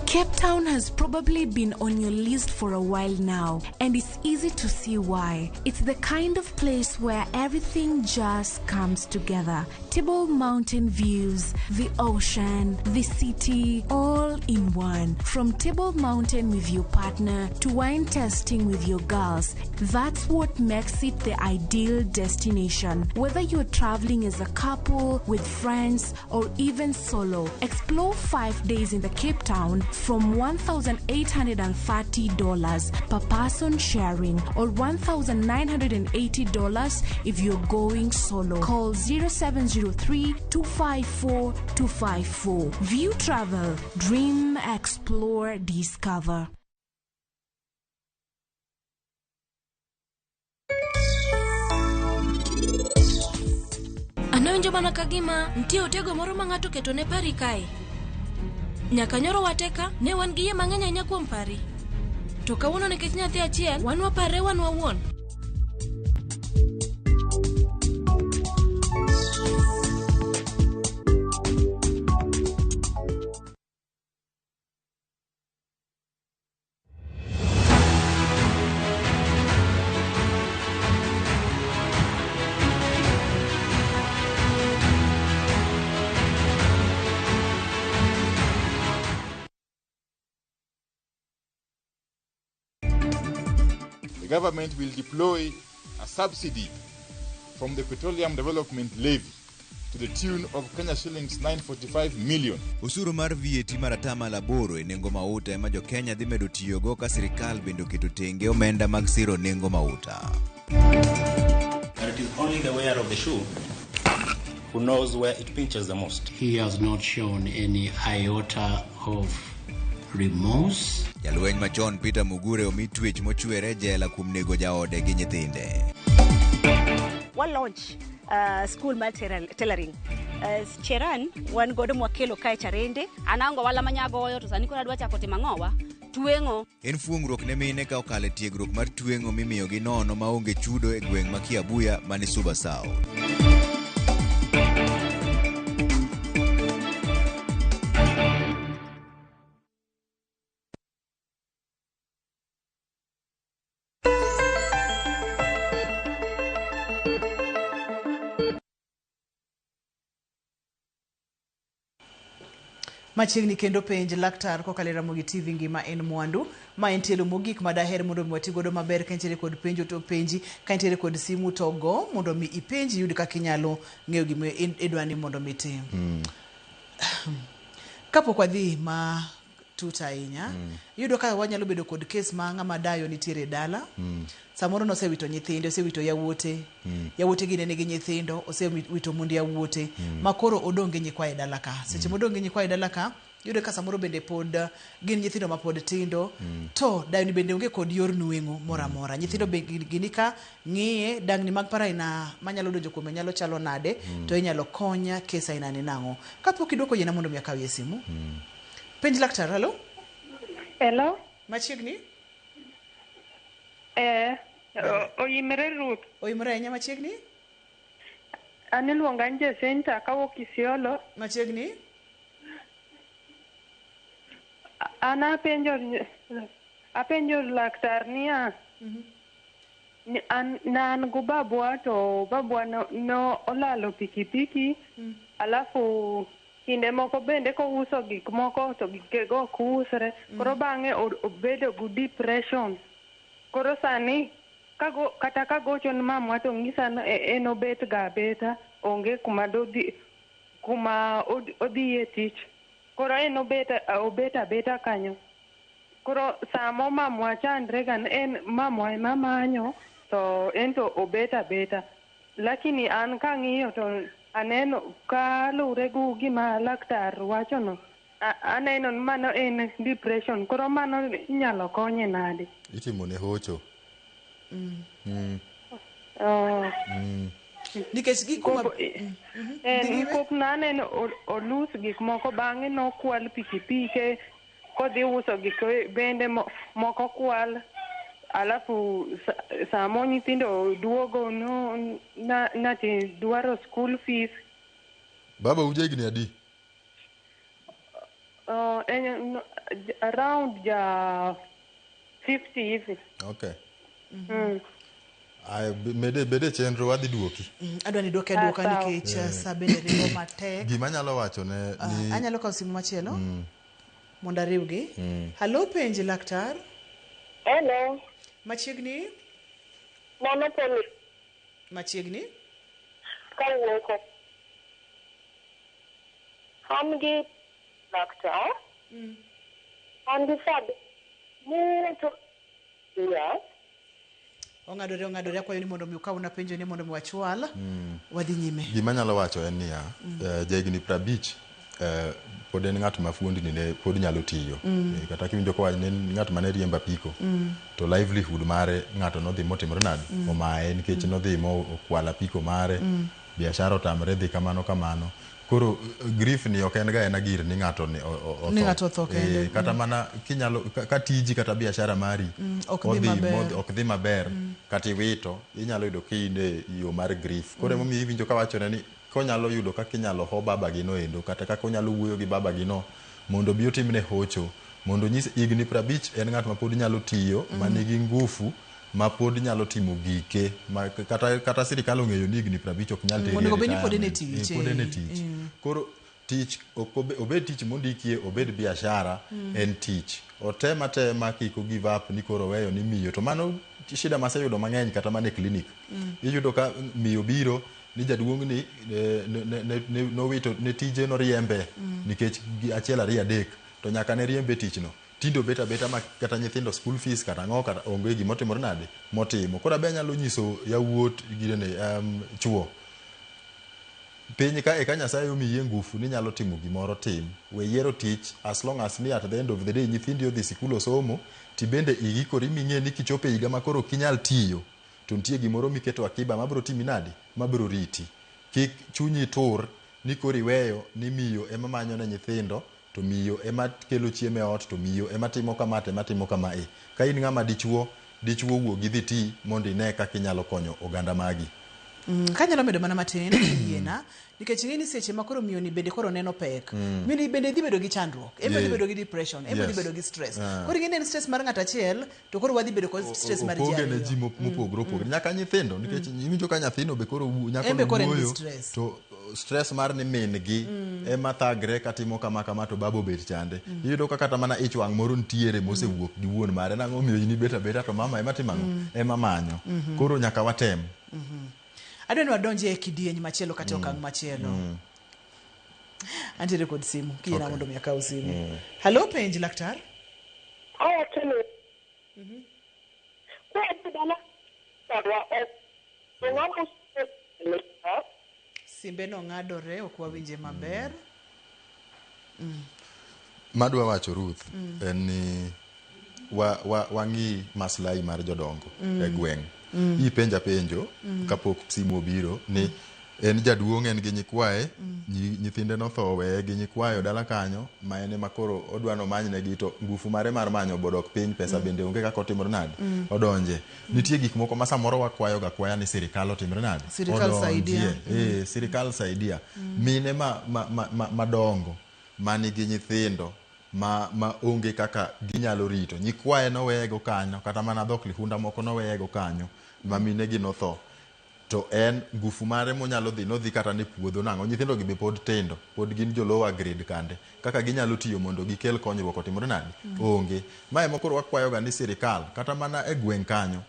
Cape Town has probably been on your list for a while now, and it's easy to see why. It's the kind of place where everything just comes together. Table Mountain views, the ocean, the city, all in one. From Table Mountain with your partner to wine tasting with your girls, that's what makes it the ideal destination. Whether you're traveling as a couple, with friends, or even solo, explore 5 days in the Cape Town from $1,830 per person sharing, or $1,980 if you're going solo. Call 0703-254-254. View Travel. Dream, explore, discover. Anawinjo mana ka gima nitie otego moro ma ng'ato oketo ne pari kae. Nyaka nyoro wateka, ne wan gi yie mang'eny ahinya kuom pari. To kawuono nikech nyathi achiel, wan waparre wan wawuon. The government will deploy a subsidy from the Petroleum Development Levy to the tune of Kenya shillings 945 million. Osuru mar VAT mar 8% e nengo mauta ema jo Kenya dhi medo tiyogo ka sirikal bende oketo tenge omenda mag siro nengo mauta. And it is only the wearer of the shoe who knows where it pinches the most. He has not shown any iota of remorse. Jalweny machon Peter Mugure omi twech mochwere e jela kuom nego jaode gi nyithinde. Wa launch school mar tailoring. Cheran wan godo mwakelo kae Charende. An aonge ohala manyagoyo to sani koro adwa chako timo ang'owa? Tweng'o. En fuong'ruok ne mine ka okalo e tiegruok mar tweng'o mimiyogi nono maonge chudo e gweng' ma Kiabuya mani Suba South. Machiegni kendo penj laktar kokalo e Ramogi TV ngima en mwandu. Ma en tielo mogik ma daher mondo mi wati godo maber. Ka intiere kod penjo to penji, ka intiere kod simu to go mondo mi ipenji iyud kaka inyalo ng'eyo gima idwa ni mondo mi itim. Kapok wadhi ma tut ahinya, iyudo ka wanyalo bedo kod kes ma ng'ama dayo nitiere e dala. Samoro nosewito nyithinde, osewito yawuote. Yawuote gi ne nigi nyithindo, osewito mond yawuote. Ma koro odong' gi nyikwaye e dala ka. Seche modong' gi nyikwaye e dala ka, Yudo ka samoro bende pod gin nyithindo ma pod tindo to dayoni bende onge kod yor nweng'o moro amora. Nyithindo be gini ka ng'iye dang'ni mag paro aina manyalo donjo kuome nyalo chalo nade to inyalo konya kes aina ni nang'o. Kapok idwoko yiena mondo mi akawie simu. Penj laktar, hello? Hello? Machiegni? Oyimre Ruth. Oyimre ahinya machiegni? An iluonga ni Jacinta kawuok Isiolo. Machiegni? An apenjo laktar niya, ni an ne an go babwa to babwa no olalo pikipiki alafu kinde moko bende kouso gik moko to gikego ok usre. Koro bang'e obedo gi depression. Koro sani kata kagocho ne mamwa to ng'isa ni en obet ga abeta onge kuma dodhi kuma odhiye tich. Koro en obet abeta kanyo. Koro samo mamwa chandre ga en mamwa ema manyo to en to obet abeta. Lakini an kang'iyo to aneno kaluwre gi gima laktar wachono, aneno ni mano en depression. Koro mano inyalo konye nade? Itimo ne hocho. Nikech gik ma Nikop naneno olus gik moko bang'e nokwal pikipike kodhi uso gik bende moko kwal alafu samo nyithindo duogo no nati dwaro school fees. Baba uja higni adi? Around ja 50 hivi. Okay. Ay, mede chenro wadhi duoki. Adwa ni duoke aduoka nikech sa bende ringo matek. Gima anyalo wacho ne ni anyalo kawo simu machielo mondo ariwgi. Hello, penj laktar. Hello. Machiegni? Mama Poli. Machiegni? Kawuok. An gi laktar. An gi sad. Muto. Yeah. Ong'adore akwayo ni mondo mi ukawna penjo ni mondo mi wachwal wadhi nyime. Gima anyalo wacho en niya, jahigni 50 pod en ng'at ma fuondni ne pod nyalo tiyo. Kata kiwinjo kowacho ni en ng'at mane riembo apiko to livelihood mare ng'ato nodhi motimore nade? Omaye nikech nodhi mokwalo apiko mare, biashara otamre dhi kamano kamano. Koro grief ni ok en ga en gir ni ng'ato ni otho. Ni ng'ato otho kende. Kata mana kinyalo ka tiji kata biashara mari ok dhi maber kata iwito inyalo yudo ka in e yo mar grief. Koro emomiyo iwinjo kawachone ni konyalo yudo kaka inyalo ho babagi no endo kata kaka onyalo wuoyo gi babagi no mondo obi otimne hocho mondo onyis higni 50 en ng'at ma pod nyalo tiyo manigi ngufu ma pod nyalo timo gike ma kata sirikal ong'eyo ni higni 50 ok nyal teri. Onego bed ni pod en e tich. Pod en e tich. Koro tich obed tich mondikie obed biashara en tich. Otem atema kik o give up ni koro weyo ni miyo to mano shida maseyudo mang'eny kata mana e klinik. Iyudo ka miyo biro ni jaduong' ni nowito ne tije noriembe nikech achiel ariyo adek to nyaka ne riembe tichno. Tinde obet abeta ma kata nyithindo school fees kata ang'o kata onge gimotimore nade motimo. Koro abe anyalo nyiso yawuot girene chuo piny ka eka Nyasaye omiyi ngufu ni nyalo timo gimoro tim. We yiero tich as long as ni at the end of the day nyithindi odhi sikul osomo tibende iikori ming'e ni kichopo e higa ma koro ok inyal tiyo to nitie gimoro miketo akiba mabiro timi nade mabiro riti. Kik chunyi tur ni koro iweyo ni miyo ema manyo ne nyithindo to miyo ema kelo chiemo e ot to miyo ema timo kama to ema timo kama e. Ka in ng'ama dichuo wuog idhi ti mondo ine kaka inyalo konyo oganda magi. Kanyalo medo mana matin yiena nikech ing'e ni seche ma koro miyo ni bende koro neno pek. Miyo ni bende dhi bedo gi chandruok, en dhi bedo gi depression, en dhi bedo gi stress. Koro ing'e ni en stress mar ng'ato achiel to koro wadhi bedo kod stress mar ji Opoge ne ariyo. ji mopogore opogore. Nyaka nyithindo nikech iwinjo ka nyathino be koro nyako wuoyo to stress mar ni min gi ema thagre katimo kama kama to baba obet chande. Iyudo ka kata mana ich wang' moro nitiere mosewuok gi wuon mare nang'o omiyo in ibet abeta to mama ema timo ang'o? Ema manyo. Koro nyaka watem. Adwa ni wadonje e kidieny machielo kata okang' machielo. Antiere kod simu, kiyiena mondo mi akaw simu. Hello, penj laktar. Awacho ni Simbe no ng'adore ok wawinje maber. Madwa wacho Ruth en ni wang'i maslahi mar jodongo e gweng'. Ipenja penjo kapok simu obiro ni en jaduong', en gi nyikwaye, nyithinde notho oweye gi nyikwayo dala kanyo, ma en ema koro odwa nomanyne to ngufu mare mar manyo bodok piny, pesa bende onge kaka otimore nade, odonje. Nitie gik moko ma samoro wakwayo ga kwaya ni sirikal otimre nade, Sirikal saidia. Odonjie. Sirikal saidia mine ma madongo manigi nyithindo ma onge kaka ginyalo rito nyikwaye, noweyego kanyo, kata mana dhok lihunda moko noweyego kanyo ma mine gi notho, to en ngufu mare monyalo dhi, nodhi kata ne puodho nang'o, nyithindo gi be pod tindo, pod gin jo lower grade kande, kaka ginyalo tiyo mondo gikel konyruok otimore nade, onge. Mae ema koro wakwayo ga ni sirikal kata mana e gweng' kanyo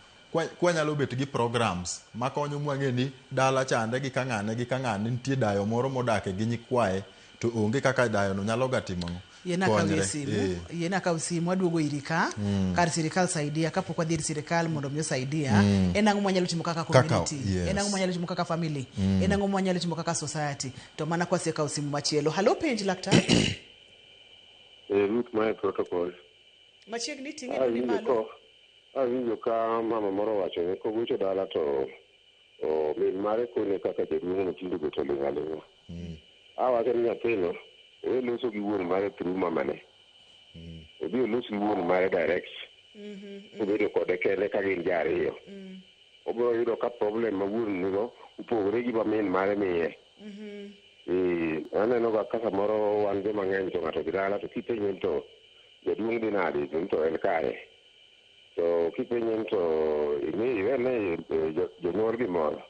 kwanyalo bet gi programs makonyo mwang'e ni dala chande gi kang'ane gi kang'ane nitie dayo moro modake gi nyikwaye to onge kaka dayo no nyalo ga timo ang'o. Yiena akawie Konyre. simu. Yiena akaw simu, aduogo iri ka kar sirikal saidia. Kapok wadhi ir sirikal mondo mi osaidia, en ang'o mwanyalo timo kaka community? En ang'o mwanyalo timo kaka family? En ang'o mwanyalo timo kaka society? To mana kwasekawo simu machielo. Halo, penj laktar. Ruth, mae protocol. Machiegni, ting'e dwondi Awinjo malo. ko awinjo ka mama moro wacho ni kogocho dala to o, min mare kone kaka jaduong' matinde bet oling' aling'a. Awacho ni nyathino owe loso gi wuon mare through mamane. Odhi olos gi wuon mare direct. Obedo kode kende ka gin ji ariyo. Obiro yudo ka problem ma wuon nigo opogore gi ma min mare miye. Aneno ga ka samoro wan joma ng'eny to ng'ato dhi dala to kipenje ni to jaduong' dhi nade to ni to en kare. To kipenje ni to imi iwene jonyuol gimoro.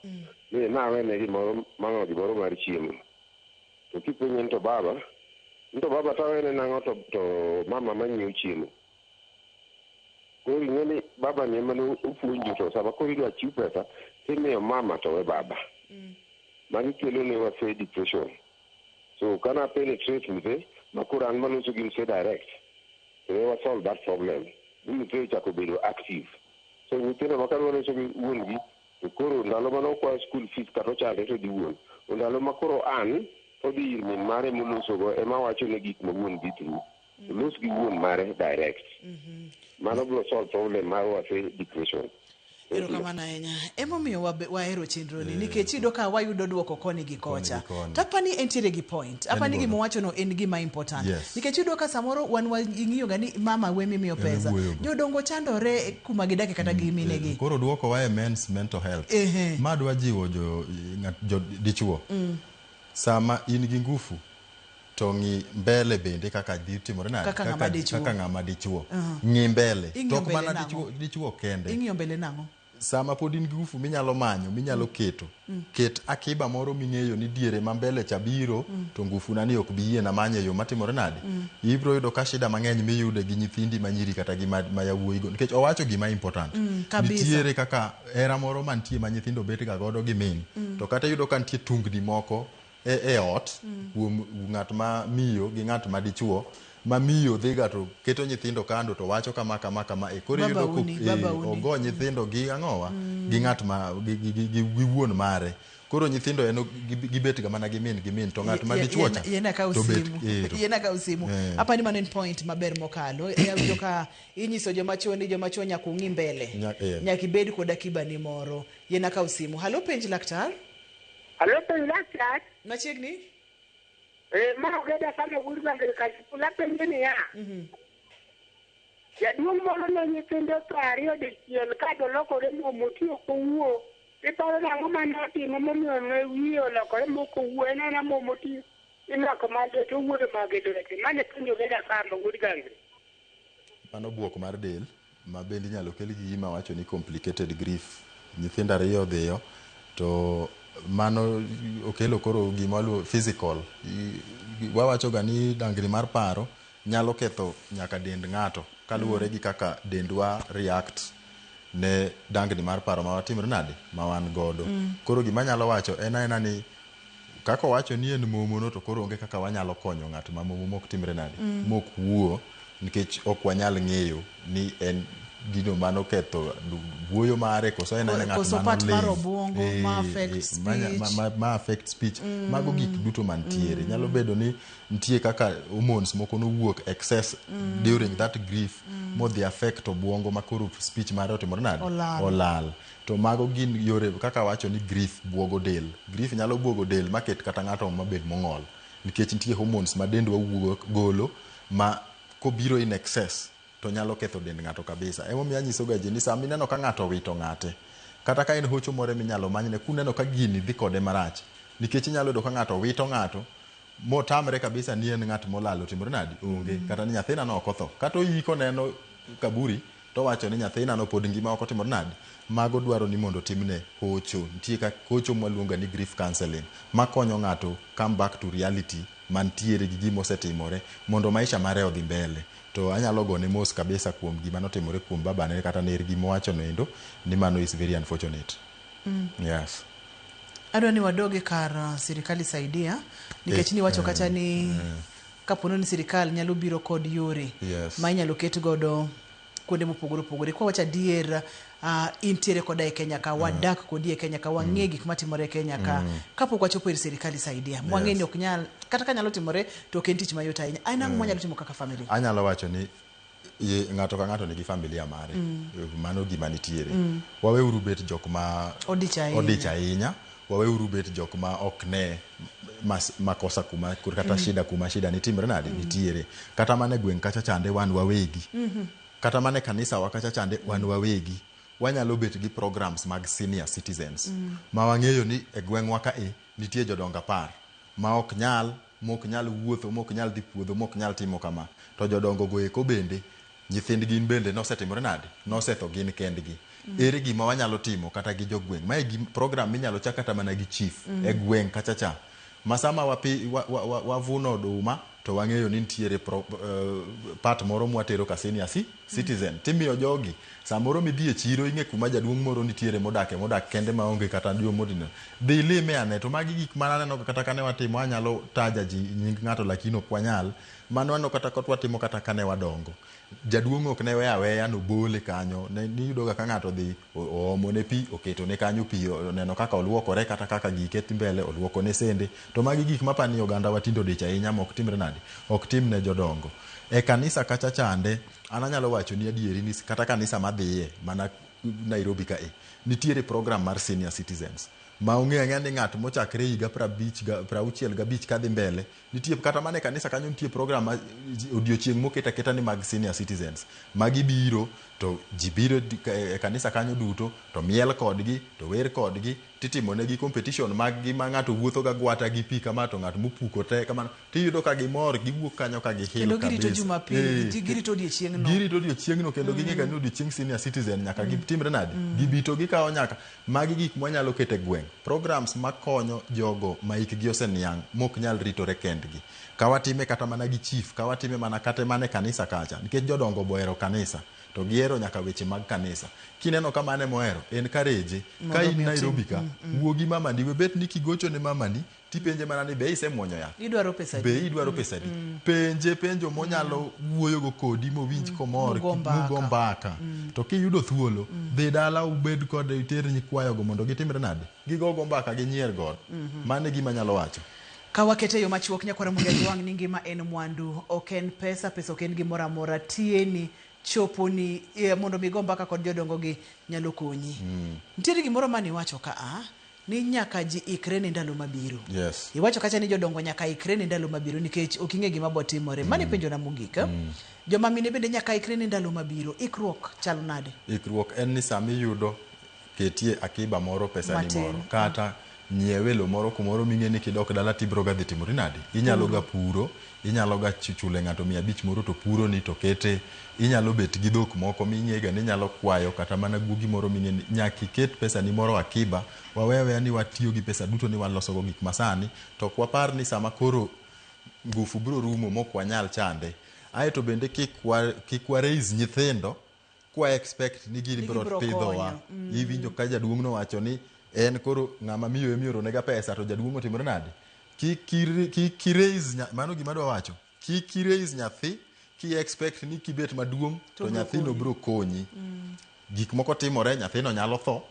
Ni nawene gimoro mama gimoro mar chiemo. To kipenje ni to baba, ni to baba tawene nang'o to mama manyiewo chiemo. Koro ing'e ni baba ni ema ne opuonjo to sama koro idwa chiw pesa timiyo mama to we baba. Magi kelo ne wase depression. So kana penetrate mzee ma koro an maloso gi mzee direct to we wa solve that problem. Mi mzee ochako bedo active. So nyithindo ma kadwa loso gi wuon gi to koro ndalo mane okwayo school fees kata ochande to dhi wuon. To ndalo ma koro an odhi ir min mare molosogo ema wacho ne gik ma wuon dhi through. Olos gi wuon mare direct. Mano biro solve problem mar wase depression. Erokamano ahinya. Emomiyo wahero chenro ni nikech iyudo ka wayudo duoko koni gi kocha. Koni. Tapani entiere gi point. Apani godo. gima owachono en gima important. Nikech iyudo ka samoro wan ing'iyo ga ni mama we mimiyo pesa. Wuoyogo. Jodongo chandore kuma gidake kata gi minegi. Koro duoko wa e men's mental health. Ma dwa jiwo jo, jo dichuo. Sama in gi ngufu to ng'i mbele bende kaka dhi timore nade, Kaka ng'ama dichuo. Kaka ng'ama dichuo. Ng'i mbele. Ing'iyo To ok mbele mana nang'o? dichuo kende. Ing'iyo mbele nang'o? Sama pod in gi ngufu minyalo manyo, minyalo keto, ket akiba moro ming'eyo ni diere ma mbele cha biro, to ngufu na ni ok bi yiena manyo e yo matimore nade. Ibiro yudo ka shida mang'eny miyude gi nyithindi manyiri kata gi ma yawuoyi go, nikech owacho gima important. Kabisa. Nitiere kaka hera moro mantie ma nyithindo bet ga godo gi min, to kata iyudo ka nitie tungni moko e ot kuom ng'at ma miyo gi ng'at ma dichuo, ma miyo dhiga to keto nyithindo kando to wacho kama kama kama, koro Baba iyudo ko uni, baba uni. ogo nyithindo gi ang'owa gi ng'at ma gi wuon mare. Koro nyithindo en gibet ga mana gi min gi min, to ng'at ma dichuo cha Yiena kaw to bet simu. Yiena kaw simu. Apani mano en point maber mokalo. Awinjo ka inyiso joma chuo ni joma chuo nyaka ung'i mbele. Nyaka ibed kod akiba ni moro. Yiena kaw simu. Halo, penj laktar. Halo, penj laktar. Machiegni. Ma ogeda sana wuod Bangere Kasipul. Apenjo niya. Jaduong' moro ne nyithinde otho ariyo dichiel ka dolokore momo ti ok owuo. Iparo nang'o mane otimo momiyo ne wiye olokore mok owuo? En ena momo ti imako mage to owuoyo mage lwete. Mane penjo ogeda kama wuod Gangre. Mano buok mar del ma bende inyalo kel gi gima wacho ni complicated grief. Nyithindo ariyo odhiyo to mano okelo koro gima waluongo physical. Wawacho ga ni dangni mar paro nyalo ketho nyaka dend ng'ato kaluwore gi kaka dendwa react ne dangni mar paro ma watimre nade ma wan godo. Koro gima anyalo wacho en aena ni kaka owacho ni en momo no, to koro onge kaka wanyalo konyo ng'at ma momo mok timre nade, mok wuo, nikech ok wanyal ng'eyo ni en gino manoketho wuoyo mare, koso en aena ng'at Koso part mar manoling. obuongo ma affect speech. Ma affect speech. Mago gik duto mantiere. Nyalo bedo ni nitie kaka hormones moko nowuok excess during that grief modhi affect obuongo ma koro speech mare otimore nade? Olal. Olal. To mago gin yore kaka wacho ni grief buogo del. Grief nyalo buogo del maket kata ng'ato mabed mong'ol, nikech nitie hormones ma dendwa wuok golo ma kobiro in excess to nyalo ketho dend ng'ato kabisa. Emomiyo anyiso ga ji ni sama ineno ka ng'ato owito ng'ate, kata ka en hocho moro minyalo manyne, kuneno ka gini dhi kode marach, nikech inyalo yudo ka ng'ato wito ng'ato motamre kabisa ni en ng'at molalo, timore nadi? Onge. Kata ni nyathina no ok otho, kata oyiko neno kaburi to wacho ni nyathina no pod ngima, ok otimore nadi. Mago dwaro ni mondo otimne hocho. Nitie ka hocho mwaluongo ni grief counseling makonyo ng'ato come back to reality mantiere gi gima osetimore mondo maisha mare odhi mbele. To anyalo gone mos kabisa kuom gima notimore kuom babane kata nergi mowacho noendo ni mano is very unfortunate. Yes. Adwa ni wadog e kar sirikal saidia nikech niwacho kacha ni kapo ni sirikal nyalo biro kod yore ma inyalo ket godo kuonde mopogore opogore. Kwa wacho adier, intiere koda e Kenya ka, wadak kodi e Kenya ka, wang'e gik matimore e Kenya ka. Kapok wachopo ir sirikal saidia, mwang'e ni ok nyal, kata ka nyalo timore to ok en tich mayot ahinya. En ang'o mwanyalo timo kaka family? Anyalo wacho ni ng'ato ka ng'ato nigi familia mare. Mano gima nitiere. Waweuru bet jok ma odich ahinya. Odich ahinya. Waweuru bet jok ma ok ne makosa kuma kata shida kuma shida nitimre nade nitiere. Kata mana e gweng' kacha chande wan wawegi. Kata mana e kanisa wa kacha chande wan wawegi. Wanyalo bet gi programs mag senior citizens ma wang'eyo ni e gweng'wa ka e nitie jodongo 10 ma ok nyal, mok nyal wuotho, mok nyal dhi puodho, mok nyal timo kama. To jodongo go eko bende nyithindgi bende nosetimore nade? Nosetho gin kendgi. Ere gima wanyalo timo kata gi jogweng'? Mae gi program minyalo chak kata mana gi chief e gweng' kacha cha. Ma sama wavuno oduma to wang'eyo ni nitiere part moro mwatero ka senior citizen. Timiyo jogi samoro midhi e chiro ing'e kuma jaduong' moro nitiere modake modak kende maonge kata jomodino. Dhi lime ane. To magi gik mana aneno kata kane watimo, anyalo taja ji nying ng'ato lakini ok wanyal. Mano aneno kata kot watimo kata kane wadongo. Jaduong' ok ne we aweya nobole kanyo. Ne niyudo ga ka ng'ato dhi oomo ne pi, oketo ne kanyo pi, oneno kaka oluokore kata kaka gike mbele oluoko ne sende. To magi gik mapani oganda wa tinde odich ahinya mok timre nade? Ok tim ne jodongo. E kanisa kacha chande, an anyalo wacho ni adieri ni kata kanisa madhiye mana Nairobi ka e, nitiere program mar senior citizens ma ong'eyo ang'eya ni ng'at mochakre higa 65 kadhi mbele nitie kata mana e kanisa kanyo nitie program ma odiochieng' moket aketa ni mag senior citizens magi biro to ji biro e kanisa kanyo duto to miel kodgi to wer kodgi titimo negi competition mag gi ma ng'ato wuotho ga gwata gi pi kama to ng'at mopuko te kamano tiyudo ka gimor giwuok kanyo ka gihil Kendo girito kabisa. Jumapil, girito odiechieng'no. Girito odiechieng'no kendo ging'e ga ni odiechieng senior citizen nyaka gitimre nade? Gibi to gikawo nyaka magi gik mwanyalo keto e gweng', programs makonyo jogo ma hikgi oseniang' mok nyal ritore kendgi. Ka watime kata mana gi chief, ka watime mana kata mana e kanisa kacha, nikech jodongo bohero kanisa to gihero nyaka weche mag kanisa. Kineno ka mano emohero, encourage. Ka Mondo in mi otim. Nairobi ka, wuo gi mamani, we bet ni kigocho ne mamani tipenje mana ni be isemuonyo yath, Idwaro pesa adi? be idwaro pesa adi? Penje penjo monyalo wuoyogo kodi mowinj komor, Mugo mbaka. mugo mbaka. To kiyudo thuolo, dhi dala ubed kode, iter nyikwayogo mondo gitimre nade? Gigogo mbaka ginyier godo. Mano e gima anyalo wacho. Ka wakete e yo machuok, nyakwara Ramogi Ajwang' ni ngima en mwandu, ok en pesa, pesa ok en gimoro amora. Tiyeni, choponi, mondo mi igo mbaka kod jodongo gi nyalo konyi. Nitiere gimoro mane iwacho ka a, ni nyaka ji ikre ne ndalo mabiro. Iwacho kacha ni jodongo nyaka ikre ne ndalo mabiro nikech ok ing'e gima bo timore. Mano e penjona mogik. Joma mine bende nyaka ikre ne ndalo mabiro. Ikruok chal nade? Ikruok en ni sama iyudo ketie akiba moro, pesa ni Matin. moro, kata nyiewe lo moro kumoro ming'e ni kidok dala tibiro ga dhi timori nade? Inyalo ga puro, inyalo ga chule ng'ato 500 moro to puro ni to kete, inyalo bet gi dhok moko ming'e ga ni inyalo kwayo kata mana guogi moro ming'e ni nyaka iket pesa ni moro akiba. Wawe aweya ni watiyo gi pesa duto ni waloso go gik masani, to ok wapar ni sama koro ngufu biro rumo mok wanyal chande. Aeto bende kik wa raise nyithindo kwa expect ni Ni gibiro gibiro pidhowa. konyo. Iwinjo ka jaduong' nowacho ni en koro ng'ama miyo emioro nega pesa to jaduong' otimore nade? Kik i raise mano gima adwa wacho. Kik i raise nyathi Ki expect ni kibet maduong' To to obiro nyathino konyi. biro konyi. Gik moko timore, nyathino nyalo tho,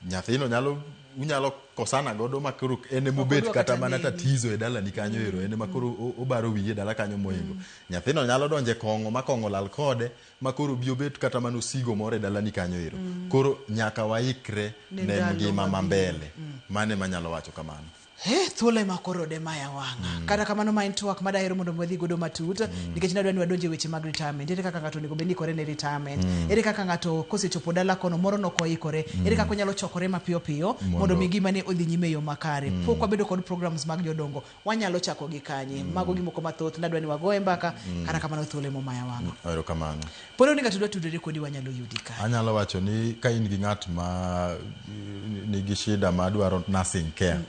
nyathino nyalo unyalo kosana godo ma koro en emobet odwa kata kata mana neni. tatizo e dalani kanyo ero, en ema koro obaro wiye e dala kanyo moingo. Nyathino nyalo donje kong'o ma kong'o lal kode ma koro bi obet kata mana osigo moro e dalani kanyo ero. Koro nyaka waikre Ne ne ndalo ngima ma mabiro. mbele. Mano ema anyalo wacho kamano. He, thuolo ema koro de maya wang'a. Kata kamano ma en twak madahero mondo mi wadhi godo matut nikech nadwa ni wadonje weche mag retirement. Ere kaka ng'ato onego bed ni ikore ne retirement? Ere kaka ng'ato kosechopo dala kono moro nok oikore? Ere kaka onyalo chokore mapiyo piyo mondo mi ngimane odhi nyime e yo makare? Pok wabedo kod programs mag jodongo, wanyalo chako gi kanye? Mago gimoko mathoth nadwa ni wagoye mbaka, kata kamano thuolo ema omaya wang'a. Erokamano. Polo ni ng'ato dwa tudore kodi wanyalo yudi ka. Anyalo wacho ni ka in gi ng'at ma nigi shida ma dwaro nursing care,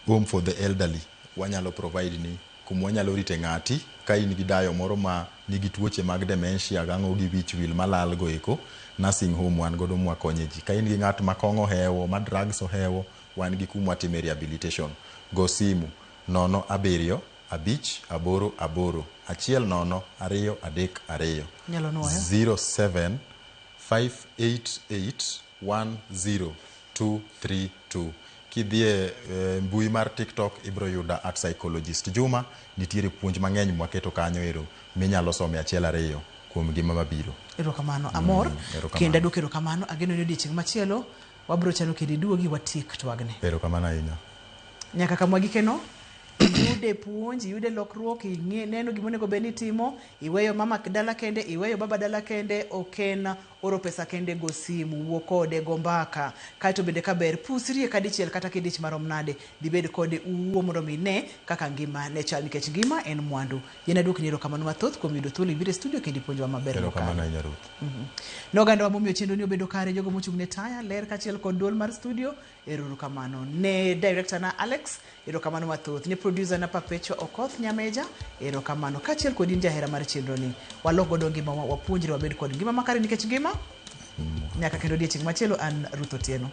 home for the elderly, wanyalo provide ni kuma wanyalo rite ng'ati ka in gi dayo moro ma nigi tuoche mag dementia gang'o gi wich wil malal go eko, nursing home wan godo mwakonye ji. Ka in gi ng'at ma kong'o ohewo, ma drugs ohewo, wan gi kuma watime rehabilitation. Go simu 0 7 5 8 8 1 0 2 3 2. Nyalo nuoyo. 07 588 10232. Kidhi e mbui mar TikTok ibiro yuda at Psychologist Juma. Nitiere puonj mang'eny mwaketo kanyo ero minyalo some achiel ariyo kuom ngima mabiro. Erokamano, amor. Erokamano. Kendo aduoko erokamano. Ageno ni odiechieng' machielo wabiro chano kendo iduogi watiek twagni. Erokamano ahinya. Nyaka kama gikeno, iyude puonj, iyude lokruok, ing'e neno gima onego bed ni itimo, iweyo mama dala kende, iweyo baba dala kende, ok en oro pesa kende, go simu, wuo kode, go mbaka. Kaeto bende kaber, pusrie kadichiel kata kidich marom nade, dhi bed kode uwuo mondo mi ine kaka ngima ne chal nikech ngima en mwandu. Yien aduokni erokamano mathoth kuom yudo thuolo ibiro e studio kendo ipuonjowa maber Erokamano mokalo. ahinya Ruth. Ne ogandawa momiyo chenro ni obedo kare, jogo mochung' ne taya, ler kaachiel kod duol mar studio, erokamano. Ne director na Alex, erokamano mathoth. Ne producer na Perpetua Okoth Nyameja, erokamano. Kaachiel kod in jahera mar chenro ni. Walok godo ngimawa, wapuonjre wabed kod ngima makare nikech ngima nyaka kendo odiechieng' machielo. An Ruth Otieno.